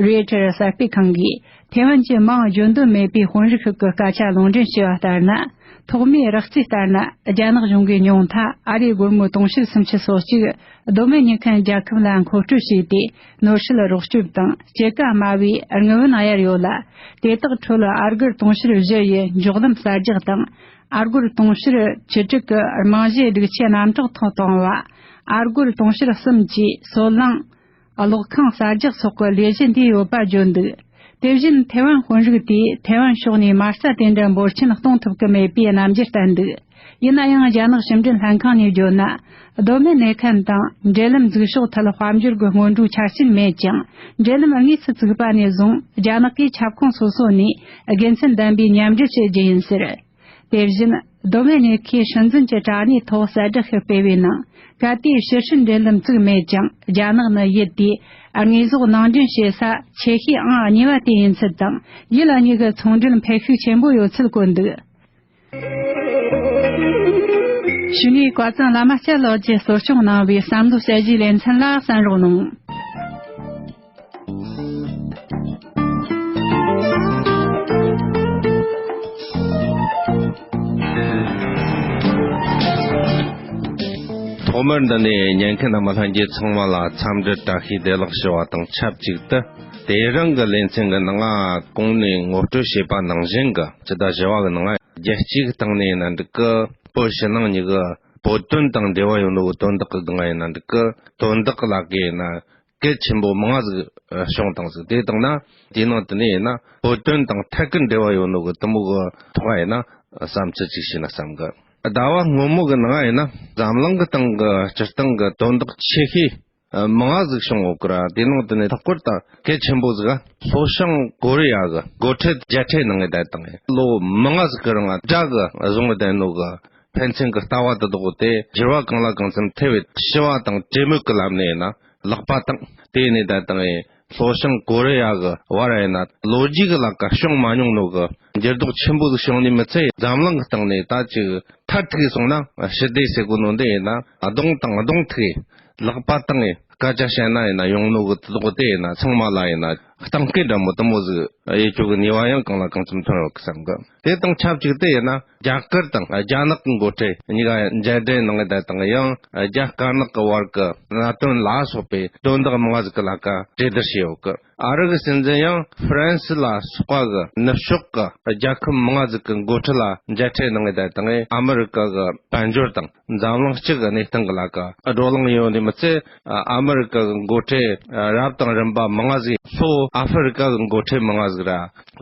རོའི་ཊར་གསར་སྤེལ་ཁང་གིས་ཐེ་ཝན་གྱི་མིང་བརྗོད་འདོད་མེད་པའི་དཔོན་རིགས་ཤིག་གི་སྐད་ཆ་ལུང་འདྲེན་བྱས་པ་ལྟར་ན། ཐོག་མའི་རགས་རྩིས་ལྟར་ན། རྒྱ་ནག་གཞུང་གིས་ཉུང་མཐའ་ཨ་རིའི་སྒོར་མོ་དུང་ཕྱུར་སུམ་ཅུ་སོ་གཅིག་གདོད་མའི་ཉེས་ཁུངས་རྒྱལ་ཁབ་ལ་མཁོ་སྤྲོད་བྱས་ཏེ། ནོར་སྲིད་རོགས་སྐྱོབ་དང་སྐྱེད་ཀ་དམའ་བའི་དངུལ་བུན་གཡར་ཡོད་ལ། དེ་དག་ཁྲོད་ཨ་སྒོར་དུང་ཕྱུར་བཞི་ཡི་འཇོག་ལམ་གསར་རྒྱག་དང་། ཨ་སྒོར་དུང་ཕྱུར་བཅུ་དྲུག་གི་རྨང་གཞིའི་སྒྲིག་ཆས་རྣམ་དག་ཐོག་གཏོང་བ། ཨ་སྒོར་དུང་ཕྱུར་གསུམ་གྱི་སོལ་རླངས། གློག་ཁང་གསར་རྒྱག་སོགས་ཀྱི་ལས་གཞི་འདུས་ཡོད་པ་བརྗོད་འདུག་དེ་བཞིན་ཐེ་ཝན་དཔོན་རིགས་དེས་ཐེ་ཝན་ཕྱོགས་ནས་མ་རྩ་དེ་འདྲ་འབོར་ཆེན་གཏོང་ཐུབ་ཀྱི་མེད་པའི་རྣམ་འགྱུར་བསྟན་འདུག་ཡིན་ན་ཡང་རྒྱ་ནག་ཕྱི་འབྲེལ་ལྷན་ཁང་ནས་བརྗོད་ན། གདོད་མའི་གནས་ཁན་དང་འབྲེལ་ལམ་འཛུགས་ཕྱོགས་ཐད་དཔལ་འབྱོར་གྱི་སྔོན་འགྲོའི་ཆ་རྐྱེན་མེད་ཅིང་། འབྲེལ་ལམ་དངོས་སུ་བཙུགས་པ་ནས་བཟུང་རྒྱ་ནག་གིས་ཁྱབ་ཁོངས་སོ་སོ་ནས་དགེ་མཚན་ལྡན་པའི་མཉམ་འབྲེལ་བྱེད་རྒྱུ་ཡིན་ཟེར། དེ་བཞིན། མདོ་སྨད་གཉིས་ཁུལ་སྲིད་འཛིན་གྱི་དྲ་གནས་ཐོག་གསལ་བསྒྲགས་ཤིག་སྤེལ་བའི་ནང་། གལ་ཏེ་ཕྱིར་བཤོལ་འབྲེལ་ལམ་བཙུགས་མེད་ཀྱང་རྒྱ་ནག་ནི་ཡུལ་དེའི་དངོས་ཟོག་ནང་འདྲེན་བྱེད་ས་ཆེ་ཤོས་ཨང་གཉིས་པ་དེ་ཡིན་ཚུལ་དང་། ཡུལ་གཉིས་ཀྱི་ཚོང་འབྲེལ་འཕེལ་ཤུགས་ཆེན་པོ་ཡོད་ཚུལ་བཀོད་འདུག། གཞུག་ནས་བཀའ་བཙུན་བླ་མ་སྐྱབས་ལགས་ཀྱིས་གསོ་སྐྱོང་གནང་བའི་བསམ་བློ་དཔྱད་གཞིའི་ལེ་ཚན་ལ་གསན་རོགས་གནང་། ཐོག་མར་འདི་ནས་ཉན་མཁན་རྣམ་པ་ལྷན་རྒྱས་ཚང་མ་ལ་འཚམས་འདྲི་བཀྲ་ཤིས་བདེ་ལེགས་ཞུ་བ་དང་ཆབས་ཅིག་ཏུ། དེ་རིང་གི་ལེ་ཚན་གྱི་ནང་ང་གོང་ནས་ངོ་སྤྲོད་བྱས་པ་ནང་བཞིན་གྱི་སྤྱི་ཟླ་བཞི་བ་གི་ནང་ང་རྒྱལ་སྤྱིའི་སྟེང་ནས་ཡིན་ན་འགྲིག་གི། བོད་ཕྱི་ནང་གཉིས་ཀྱི་བོད་དོན་དང་འབྲེལ་བ་ཡོད་ནོ་གི་དོན་དག་གི་སྒང་ཡིན་ན་འགྲིག་གི། དོན་དག་གི་ལ་ཀ་ཡིན་ན་གལ་ཆེན་པོ་མང་ཟིག་བྱུང་བཏང་ཟིག། དེ་དང་ན་དེའི་ནང་དུ་ནས་ཡིན་ན་བོད་དོན་དང་ཐད་ཀར་འབྲེལ་བ་ཡོད་ནོ་གི་དེ་མོ་གི་ཐོག་ཡིན་ན་བསམ་ཚུལ་ཅིག་བྱས་ན་བསམ་གི། ཟླ་བ་སྔོན་མོ་གི་ནང་ཡིན་ན་འཛམ་གླིང་གི་སྟེང་གི་སྤྱིར་བཏང་གི་དོན་དག་ཆེ་ཤོས་མང་ཟིག་བྱུང་ཡོད་གི་ར། དེ་ནང་དུ་ནས་ལྷག་པར་དུ་གལ་ཆེན་པོ་ཟིག་ལྷོ་བྱང་ཀོ་རི་ཡ་གི་འགོ་ཁྲིད་མཇལ་འཕྲད་གནང་ངེ་བསྡད་དང་། ལོ་མང་ཟིག་གི་རིང་དགྲ་གི་བཟུང་ངེ་བསྡད་ནོ་གི་ཕན་ཚུན་གྱི་ལྟ་བ་དེ་དག་དེ་འགྱུར་བ་གང་ལ་གང་འཚམ་ཐེབས་པའི་ཞི་བ་དང་གྲོས་མོལ་གྱི་ལམ་ནས་ཡིན་ན་ལག་པ་བཏང་། དེ་ནས་ད་དང་ཡིན་ལྷོ་བྱང་ཀོ་རི་ཡ་གི་བར་ཡིན་ན་ལོ་རྒྱུས་ཀྱི་ལ་ཀ་བྱུང་མ་མྱོང་ནོ་གི་འགྱུར་ལྡོག་ཆེན་པོ་ཟིག་བྱུང་ནས་མི་ཚད། འཛམ་གླིང་གི་སྟེང་ནས་ད་ཅིག་མཐར་ཐུག་སོང་ན་ཞི་བདེ་ཟེར་གོ་ནོ་འདི་ཡིན་ན་གདོང་དང་གདོང་ཐུག་ལག་པ་བཏང་ངེ་སྐད་ཆ་བཤད་ན་ཡིན་ན་ཡོང་ནོ་གི་དེ་དག་དེ་ཡིན་ན་ཚང་མ་ལ་ཡིན་ན་གཏིང་སྐད་འདྲ་མོ་དེ་མོ་ཟིག་ཡེ་ཆོག་གི་ནུས་པ་ཡང་གང་ལ་གང་འཚམ་ཐོན་ཡོད་གི་བསམ་གི། དེ་དང་ཆབས་ཅིག་དེ་ཡིན་ན་རྒྱ་གར་དང་རྒྱ་ནག་གི་འགོ་ཁྲིད་གཉིས་ཀ་མཇལ་འཕྲད་གནང་ངེ་བསྡད་དང་། ཡང་རྒྱ་དཀར་ནག་གི་བར་གྱི་གནད་དོན་ལ་སོགས་པའི་དོན་དག་མང་ཟིག་གི་ལ་ཀ་གྲོས་བསྡུར་བྱས་ཡོད་གི། ཨ་རི་གི་སྲིད་འཛིན་ཡང་ཧྥ་རན་སི་ལ་སོགས་པ་གི་ནུབ་ཕྱོགས་གི་རྒྱལ་ཁབ་མང་ཟིག་གི་འགོ་ཁྲིད་ལ་མཇལ་འཕྲད་གནང་ངེ་བསྡད་དང་། ཨ་མི་རི་ཀ་གི་དཔལ་འབྱོར་དང་འཛམ་གླིང་སྤྱི་གི་གནས་སྟངས་ཀྱི་ལ་ཀ་བགྲོ་གླེང་ཡོང་ནས་མི་ཚད། ཨ་མི་རི་ཀ་གི་འགོ་ཁྲིད་རབ་དང་རིམ་པ་མང་ང་ཟིག་ལྷོ་ཨ་ཧྥེ་རི་ཀ་གི་འགོ་ཁྲིད་མང་ང་ཟིག་ར་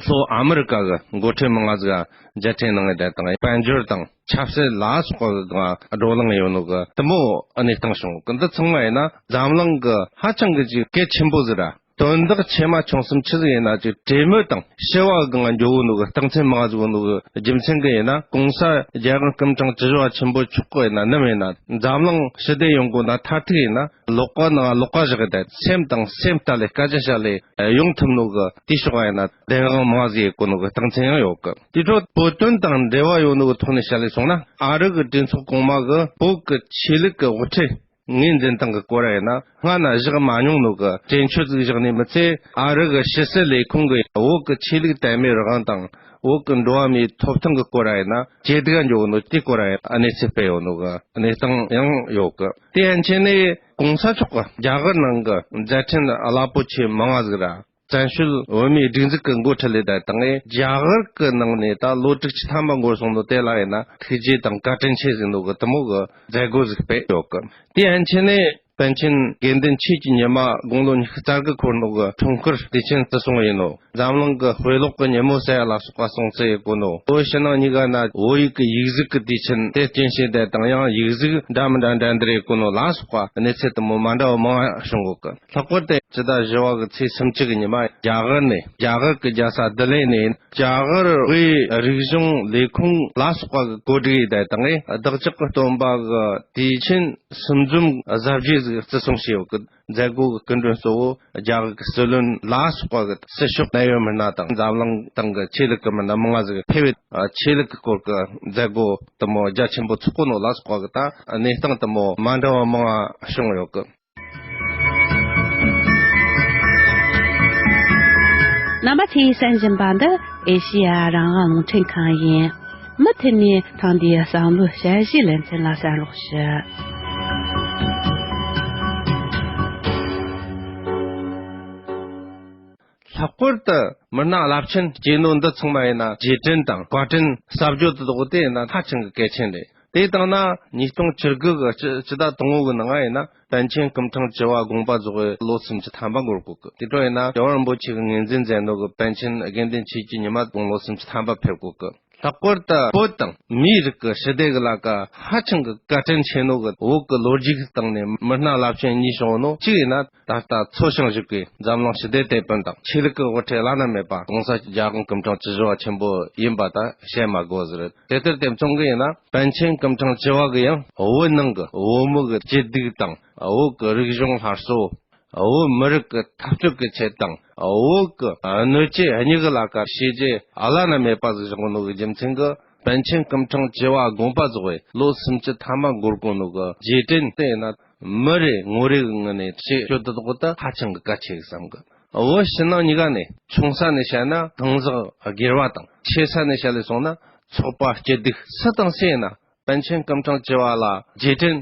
ལྷོ་ཨ་མི་རི་ཀ་གི་འགོ་ཁྲིད་མང་ང་ཟིག་མཇལ་འཕྲད་གནང་ངེ་བསྡད་དང་། དཔལ་འབྱོར་དང་ཆབ་སྲིད་ལ་སོགས་པ་གི་སྒང་བགྲོ་གླེང་ཡོང་ནོ་གི་དེ་མོ་གནས་སྟངས་བྱུང་གི། འདི་ཚང་མ་ཡིན་ན་འཛམ་གླིང་གི་ཧ་ཅང་གི་ཅིག་གལ་ཆེན་པོ་ཟིག་ར། དོན་དག་ཆེ་མ་ཆུང་གསུམ་ཆི་ཟིག་ཡིན་ན་ཅིག་གྲོས་མོལ་དང་ཞི་བ་གང་འགྱོ་གོ་ནོ་གི་རྟགས་མཚན་མང་ཟིག་ཡོད་ནོ་གི་རྒྱུ་མཚན་གི་ཡིན་ན། གོང་ས་རྒྱལ་དབང་སྐུ་ཕྲེང་བཅུ་བཞི་པ་ཆེན་པོ་མཆོག་གི་ཡིན་ན་ནམ་ཡིན་ན་འཛམ་གླིང་ཞི་བདེ་ཡོང་གོ་ན་མཐར་ཐུག་ཡིན་ན་ལག་པ་ནང་ལག་པ་བཞག་གི་དེ་སེམས་དང་སེམས་གཏད་ལས་སྐད་ཆ་བཤད་ལས་ཡོང་ཐུབ་ནོ་གི་དེའི་ཕྱོགས་ཡིན་ན་བདེན་དཔང་མང་ཟིག་ཡོད་གོ་ནོ་གི་རྟགས་མཚན་ཡང་ཡོད་གི། དེ་འཕྲོ་བོད་དོན་དང་འབྲེལ་བ་ཡོད་ནོ་གི་ཐོག་ནས་བཤད་ལས་སོང་ན། ཨ་རི་གི་གྲོས་ཚོགས་གོང་མ་གི་བོད་གི་ཆོས་ལུགས་གི་དབུ་ཁྲིད་ངོས་འཛིན་སྟངས་ཀྱི་སྐོར་ཡིན་ན་སྔ་ན་བཞག་མ་མྱོང་ནོ་གི་གྲོས་ཆོད་ཅིག་བཞག་ནས་མི་ཚད། ཨ་རི་གི་ཕྱི་སྲིད་ལས་ཁུངས་ཀྱིས་བོད་ཀྱི་ཆོས་ལུགས་དད་མོས་རང་དབང་དང་བོད་ཀྱི་འགྲོ་བ་མིའི་ཐོབ་ཐང་གི་སྐོར་ཡིན་ན་ཇེ་སྡུག་འགྱོ་ནོ་དེའི་སྐོར་ཡང་གནས་ཚུལ་སྤེལ་ཡོད་ནོ་གི་གནས་སྟངས་ཡང་ཡོད་གི། དེ་ཡན་ཆད་ནས་གོང་ས་མཆོག་གི་རྒྱ་གར་ནང་གི་མཛད་འཕྲིན་རླབས་པོ་ཆེ་མང་ང་ཟིག་ར། བཙན་བྱོལ་བོད་མིའི་སྒྲིག་འཛུགས་ཀྱི་འགོ་ཁྲིད་ལས་ད་དང་ངས་རྒྱ་གར་གྱི་ནང་ནས་ད་ལོ་དྲུག་ཅུ་ཐམ་པ་འགོར་སོང་ནོ་དེ་ལ་ཡིན་ན་ཐུགས་རྗེ་དང་བཀའ་དྲིན་ཆེ་ཟེར་ནོ་གི་དེ་མོ་གི་མཛད་སྒོ་ཟིག་སྤེལ་ཡོད་གི། དེ་ཡན་ཆད་ནས་པཎ་ཆེན་དགེ་འདུན་ཆོས་ཀྱི་ཉི་མ་དགུང་ལོ་ཉི་ཤུ་རྩ་དགུ་འཁོར་ནོ་གི་འཁྲུངས་སྐར་དུས་ཆེན་བརྩི་སྲུང་ཡིན་ནོ། འཛམ་གླིང་གི་དཔེ་ཀློག་གི་ཉིན་མོ་ཟེར་ཡ་ལ་སོགས་པ་སྲུང་བརྩི་ཡེད་གོ་ནོ། བོད་ཕྱི་ནང་གཉིས་ཀ་ན་བོད་ཡིག་གི་ཡིག་གཟུགས་ཀྱི་དུས་ཆེན་དེ་རྟེན་བྱས་ཏེ་དང་ཡང་ཡིག་གཟུགས་འདྲ་མི་འདྲ་འགྲན་བསྡུར་ཡེད་གོ་ནོ་ལ་སོགས་པ་གནས་ཚུལ་དེ་མོ་མ་འདྲ་བ་མང་བ་བྱུང་གོ་གི། ལྷག་པར་དུ་སྤྱི་ཟླ་བཞི་བ་གི་ཚེས་སུམ་ཅུ་གི་ཉི་མ་རྒྱ་གར་ནས་རྒྱ་གར་གྱི་རྒྱལ་ས་ལྡི་ལི་ནས་རྒྱ་གར་དབུས་རིག་གཞུང་ལས་ཁུངས་ལ་སོགས་པ་གི་གོ་སྒྲིག་ཡིན་དེ་དང་བདག་ཅག་གི་སྟོན་པ་གི་དུས་ཆེན་སུམ་འཛོམས་གཟབ་རྒྱས་ཟིག་བརྩི་སྲུང་བྱས་ཡོད་གི། མཛད་སྒོ་གི་སྐུ་མགྲོན་གཙོ་བོ་རྒྱ་གར་གྱི་སྲིད་བློན་ལ་སོགས་པ་གི་སྲིད་ཕྱོགས་གནད་ཡོད་མི་སྣ་དང་འཛམ་གླིང་སྟེང་གི་ཆོས་ལུགས་ཀྱི་མི་སྣ་མང་ང་ཟིག་ཕེབས་པའི་ཆོས་ལུགས་ཀྱི་སྐོར་གྱི་མཛད་སྒོ་དེ་མོ་རྒྱ་ཆེན་པོ་ཚོགས་གོ་ནོ་ལ་སོགས་པ་གི་ད་གནས་སྟངས་དེ་མོ་མ་འདྲ་བ་མང་བ་བྱུང་ཡོད་གི། རྣམ་པ་ཚོས་གསན་བཞིན་པ་འདི་ཨེ་ཤེ་ཡ་རང་དབང་རླུང་འཕྲིན་ཁང་ཡིན། མུ་མཐུད་ནས་ཐེངས་འདིའི་བསམ་བློའི་དཔྱད་གཞིའི་ལེ་ཚན་ལ་གསན་རོགས་ཞུ། ལྷག་པར་དུ་མི་སྣ་རླབས་ཆེན་སྐྱེས་ནོ་འདི་ཚང་མ་ཡིན་ན་རྗེས་དྲན་དང་བཀའ་དྲིན་གསབ་རྒྱུ་དེ་དག་དེ་ཡིན་ན་ཧ་ཅང་གི་གལ་ཆེན་རེད། དེ་ལྟར་ན་ཉིས་སྟོང་བཅུ་དགུ་གི་སྤྱི་ཟླ་དང་པོ་གི་ནང་ང་ཡིན་ན་པཎ་ཆེན་སྐུ་ཕྲེང་བཅུ་བ་དགོངས་པ་རྫོགས་པའི་ལོ་སུམ་ཅུ་ཐམ་པ་འགོར་གོ་གི། དེ་འཕྲོ་ཡིན་ན་རྒྱལ་བ་རིན་པོ་ཆེ་གི་ངོས་འཛིན་མཛད་ནོ་གི་པཎ་ཆེན་དགེ་འདུན་ཆོས་ཀྱི་ཉི་མ་དགུང་ལོ་སུམ་ཅུ་ཐམ་པ་ཕེབས་གོ་གི། ལྷག་པར་དུ་བོད་དང་མིའི་རིགས་ཀྱི་ཞི་བདེ་གི་ལ་ཀ་ཧ་ཅང་གི་བཀའ་དྲིན་ཆེ་ནོ་གི་བོད་ཀྱི་ལོ་རྒྱུས་ཀྱི་སྟེང་ནས་མི་སྣ་རླབས་ཆེན་གཉིས་བྱུང་ནོ་གཅིག་ཡིན་ན། ད་ལྟ་འཚོ་ཞིང་བཞུགས་པའི་འཛམ་གླིང་ཞི་བདེ་དེད་དཔོན་དང་ཆོས་ལུགས་ཀྱི་དབུ་ཁྲིད་བླ་ན་མེད་པ་༸གོང་ས་༸རྒྱལ་དབང་སྐུ་ཕྲེང་བཅུ་བཞི་པ་ཆེན་པོ་ཡིན་པ་ད་བཤད་མ་དགོས་ཟེར། དེ་ལྟར་དེ་མཚུངས་ཀྱི་ཡིན་ན། པཎ་ཆེན་སྐུ་ཕྲེང་བཅུ་པ་གི་ཡང་བོད་ནང་གི་བོད་མི་གི་སྐྱིད་སྡུག་དང་། བོད་ཀྱི་རིག་གཞུང་སླར་གསོ། བོད་མི་རིགས་ཀྱི་འཐབ་རྩོད་ཀྱི་ཆེད་དང་། བོད་ཀྱི་སྣོད་བཅུད་གཉིས་ཀྱི་ལ་ཀ་བྱས་རྗེས་བླ་ན་མེད་པ་ཟིག་བྱུང་ནོ་གི་རྒྱུ་མཚན་གྱིས། པཎ་ཆེན་སྐུ་ཕྲེང་བཅུ་པ་དགོངས་པ་རྫོགས་པའི་ལོ་སུམ་ཅུ་ཐམ་པ་འགོར་གོ་ནོ་གི་རྗེས་དྲན་དེ་ཡིན་ན། མི་རེ་ངོ་རེ་གི་ངོས་ནས་ཆེ་ཤོས་དེ་དག་ད་ཧ་ཅང་གི་གལ་ཆེ་གི་བསམ་གི། བོད་ཕྱི་ནང་གཉིས་ཀ་ནས་ཆུང་ས་ནས་བཤད་ན་གང་ཟག་སྒེར་བ་དང་། ཆེ་ས་ནས་བཤད་ལས་སོང་ན་ཚོགས་པ་སྐྱིད་སྡུག་སུ་དང་སུ་ཡིན་ན་པཎ་ཆེན་སྐུ་ཕྲེང་བཅུ་པ་ལ་རྗེས་དྲན་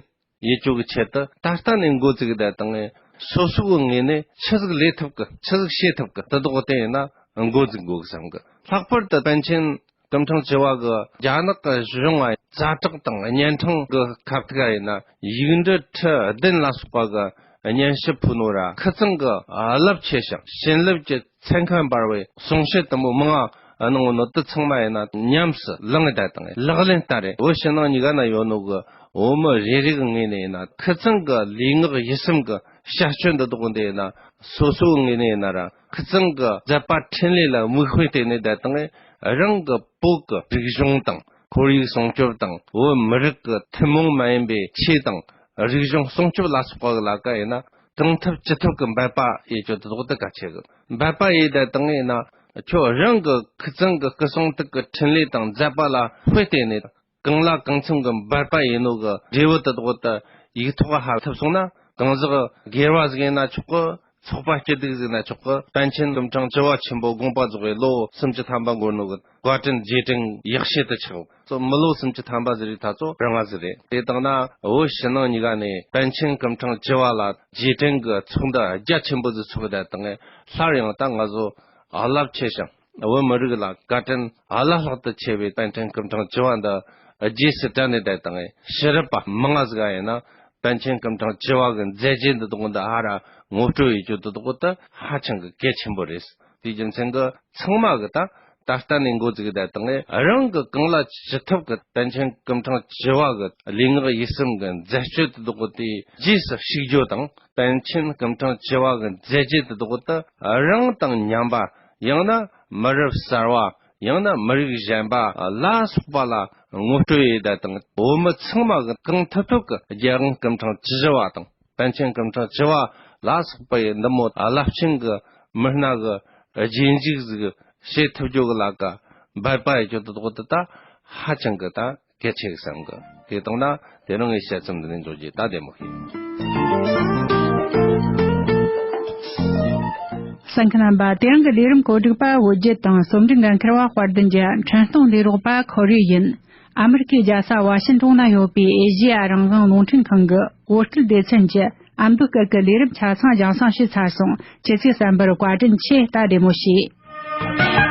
ཡེད་རྒྱུ་གི་ཆེད་དུ་ད་ལྟ་ནས་འགོ་བཙུགས་བསྡད་དང་། སོ་སོ་གི་ངོས་ནས་ཆི་ཟིག་ལས་ཐུབ་གི། ཆི་ཟིག་བྱེད་ཐུབ་གི། དེ་དག་དེ་ཡིན་ན་འགོ་འཛུགས་དགོས་གི་བསམ་གི། ལྷག་པར་དུ་པཎ་ཆེན་སྐུ་ཕྲེང་བཅུ་པ་གི་རྒྱ་ནག་གི་གཞུང་ང་ཛ་དྲག་དང་གཉན་འཕྲང་གི་ཁ་ཐུག་ཡིན་ན་ཡིག་འབྲུ་ཁྲི་བདུན་ལ་སོགས་པ་གི་སྙན་ཞུ་ཕུལ་ནོ་ར་ཁི་ཚང་གི་རླབས་ཆེ་ཞིང་བྱིན་རླབས་ཀྱི་ཚན་ཁ་འབར་བའི་གསུང་བཤད་དུམ་བུ་མང་ང་གནང་ནོ་དེ་ཚང་མ་ཡིན་ན་ཉམས་སུ་བླངས་བསྡད་དང་ལག་ལེན་བསྟར་རེད། བོད་ཕྱི་ནང་གཉིས་ཀ་ན་ཡོད་ནོ་གི་བོད་མི་རེ་རེ་གི་ངོས་ནས་ཡིན་ན་ཁི་ཚང་གི་ལུས་ངག་ཡིད་གསུམ་གི་བྱ་སྤྱོད་འདི་དག་འདི་ཡིན་ན། སོ་སོའི་ངོས་ནས་ཡིན་ན་ར་ཁི་ཚང་གི་མཛད་པ་འཕྲིན་ལས་ལ་མིག་དཔེ་བལྟས་ནས་བསྡད་དང་། རང་གི་བོད་ཀྱི་རིག་གཞུང་དང་ཁོར་ཡུག་སྲུང་སྐྱོབ་དང་། བོད་མི་རིགས་ཀྱི་ཐུན་མོང་མ་ཡིན་པའི་ཆོས་དང་རིག་གཞུང་སྲུང་སྐྱོབ་ལ་སོགས་པ་གི་ལ་ཀ་ཡིན་ན་གང་ཐུབ་ཅི་ཐུབ་ཀྱི་འབད་པ་ཡེད་རྒྱུ་དེ་དག་དེ་གལ་ཆེ་གི། འབད་པ་ཡེད་བསྡད་དང་ཡིན་ན་ཁྱོད་རང་གི་ཁི་ཚང་གི་སྐུ་གསུང་ཐུགས་ཀྱི་འཕྲིན་ལས་དང་མཛད་པ་ལ་དཔེ་བལྟས་ནས། གང་ལ་གང་འཚམ་གྱི་འབད་པ་ཡིན་ནོ་གི་འབྲས་བུ་དེ་དག་དེ་ཡིག་ཐོག་ཧ་ཐུབ་སོང་ན། གང་ཟག་སྒེར་བ་ཟིག་ཡིན་ན་ཆོག་གི། ཚོགས་པ་སྐྱིད་སྡུག་ཟིག་ཡིན་ན་ཆོག་གི། པཎ་ཆེན་སྐུ་ཕྲེང་བཅུ་པ་ཆེན་པོ་དགོངས་པ་རྫོགས་པའི་ལོ་སུམ་ཅུ་ཐམ་པ་འགོར་ནོ་གི་བཀའ་དྲིན་རྗེས་དྲན་ཡག་ཤོས་དེ་ཆགས། སོ་མི་ལོ་སུམ་ཅུ་ཐམ་པ་ཟིག་རིགས་ད་ཚོ་རིང་ང་ཟིག་རེད། དེ་དང་ན་བོད་ཕྱི་ནང་གཉིས་ཀ་ནས་པཎ་ཆེན་སྐུ་ཕྲེང་བཅུ་པ་ལ་རྗེས་དྲན་གྱི་ཚོགས་འདུ་རྒྱ་ཆེན་པོ་ཟིག་ཚོགས་བསྡད་དང་། སླར་ཡང་ད་ང་ཚོ་རླབས་ཆེ་ཞིང་བོད་མི་རིགས་ལ་བཀའ་དྲིན་བླ་ལྷག་ཏུ་ཆེ་བའི་པཎ་ཆེན་སྐུ་ཕྲེང་བཅུ་པ་འདི་རྗེས་སུ་དྲན་ནས་བསྡད་དང་། ཕྱི་རབས་པ་མང་ང་ཟིག་ཡིན་ན་པཎ་ཆེན་སྐུ་ཕྲེང་བཅུ་པ་གི་མཛད་རྗེས་འདི་དག་འདི་ཧ་ར་ངོ་སྤྲོད་ཡེད་རྒྱུ་འདི་དག་ད་ཧ་ཅང་གི་གལ་ཆེན་པོ་རེད། དེའི་རྒྱུ་མཚན་གྱིས་ཚང་མ་གི་ད་ད་ལྟ་ནས་འགོ་བཙུགས་བསྡད་དང་། རང་གི་གང་ལ་ཅི་ཐུབ་གི་པཎ་ཆེན་སྐུ་ཕྲེང་བཅུ་པ་གི་ལུས་ངག་ཡིད་གསུམ་གི་མཛད་སྤྱོད་དེ་དག་དེ་རྗེས་སུ་ཞུགས་རྒྱུ་དང་། པཎ་ཆེན་སྐུ་ཕྲེང་བཅུ་པ་གི་མཛད་རྗེས་དེ་དག་དེ་རང་དང་མཉམ་པ། ཡང་ན་མི་རབས་གསར་བ། ཡང་ན་མི་རིགས་གཞན་པ་ལ་སོགས་པ་ལ་ངོ་སྤྲོད་ཡེད་བསྡད་དང་། བོད་མི་ཚང་མ་གི་གང་ཐུབ་ཐུབ་གི་རྒྱལ་དབང་སྐུ་ཕྲེང་བཅུ་བཞི་པ་དང་། པཎ་ཆེན་སྐུ་ཕྲེང་བཅུ་པ་ལ་སོགས་པ་ཡི་འདི་མོ་རླབས་ཆེན་གྱི་མི་སྣ་གི་རྗེས་འཇུག་ཟིག་བྱེད་ཐུབ་རྒྱུ་གི་ལ་ཀ་འབད་པ་ཡེད་རྒྱུ་དེ་དག་དེ་ད་ཧ་ཅང་གི་ད་གལ་ཆེ་གི་བསམ་གི། དེ་དང་ན་དེ་རིང་གི་བཤད་མཚམས་འདི་ནས་འཇོག་རྒྱུ། ད་བདེ་མོ་བྱོས། གསན་མཁན་རྣམ་པ། དེ་རིང་གི་ལས་རིམ་གོ་སྒྲིག་པ་བོད་བརྒྱུད་དང་རྩོམ་སྒྲིག་འགན་འཁུར་བ་དཔལ་ལྡན་གྱི་འཕྲིན་གཏོང་ལས་རོགས་པ་ཁོ་རེ་ཡིན། ཨ་མི་རི་ཀའི་རྒྱལ་ས་ཝ་ཤིན་ཏོན་ན་ཡོད་པའི་ཨེ་ཤེ་ཡ་རང་དབང་རླུང་འཕྲིན་ཁང་གི་བོད་སྐད་སྡེ་ཚན་གྱི་ཨ་མདོ་སྐད་ཀྱི་ལས་རིམ་ཆ་ཚང་རྒྱང་སྲིང་བྱས་ཚར་སོང་། ཁྱེད་ཚོས་གསན་པར་བཀའ་དྲིན་ཆེ། ད་བདེ་མོ་བྱོས།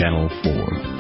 Channel four.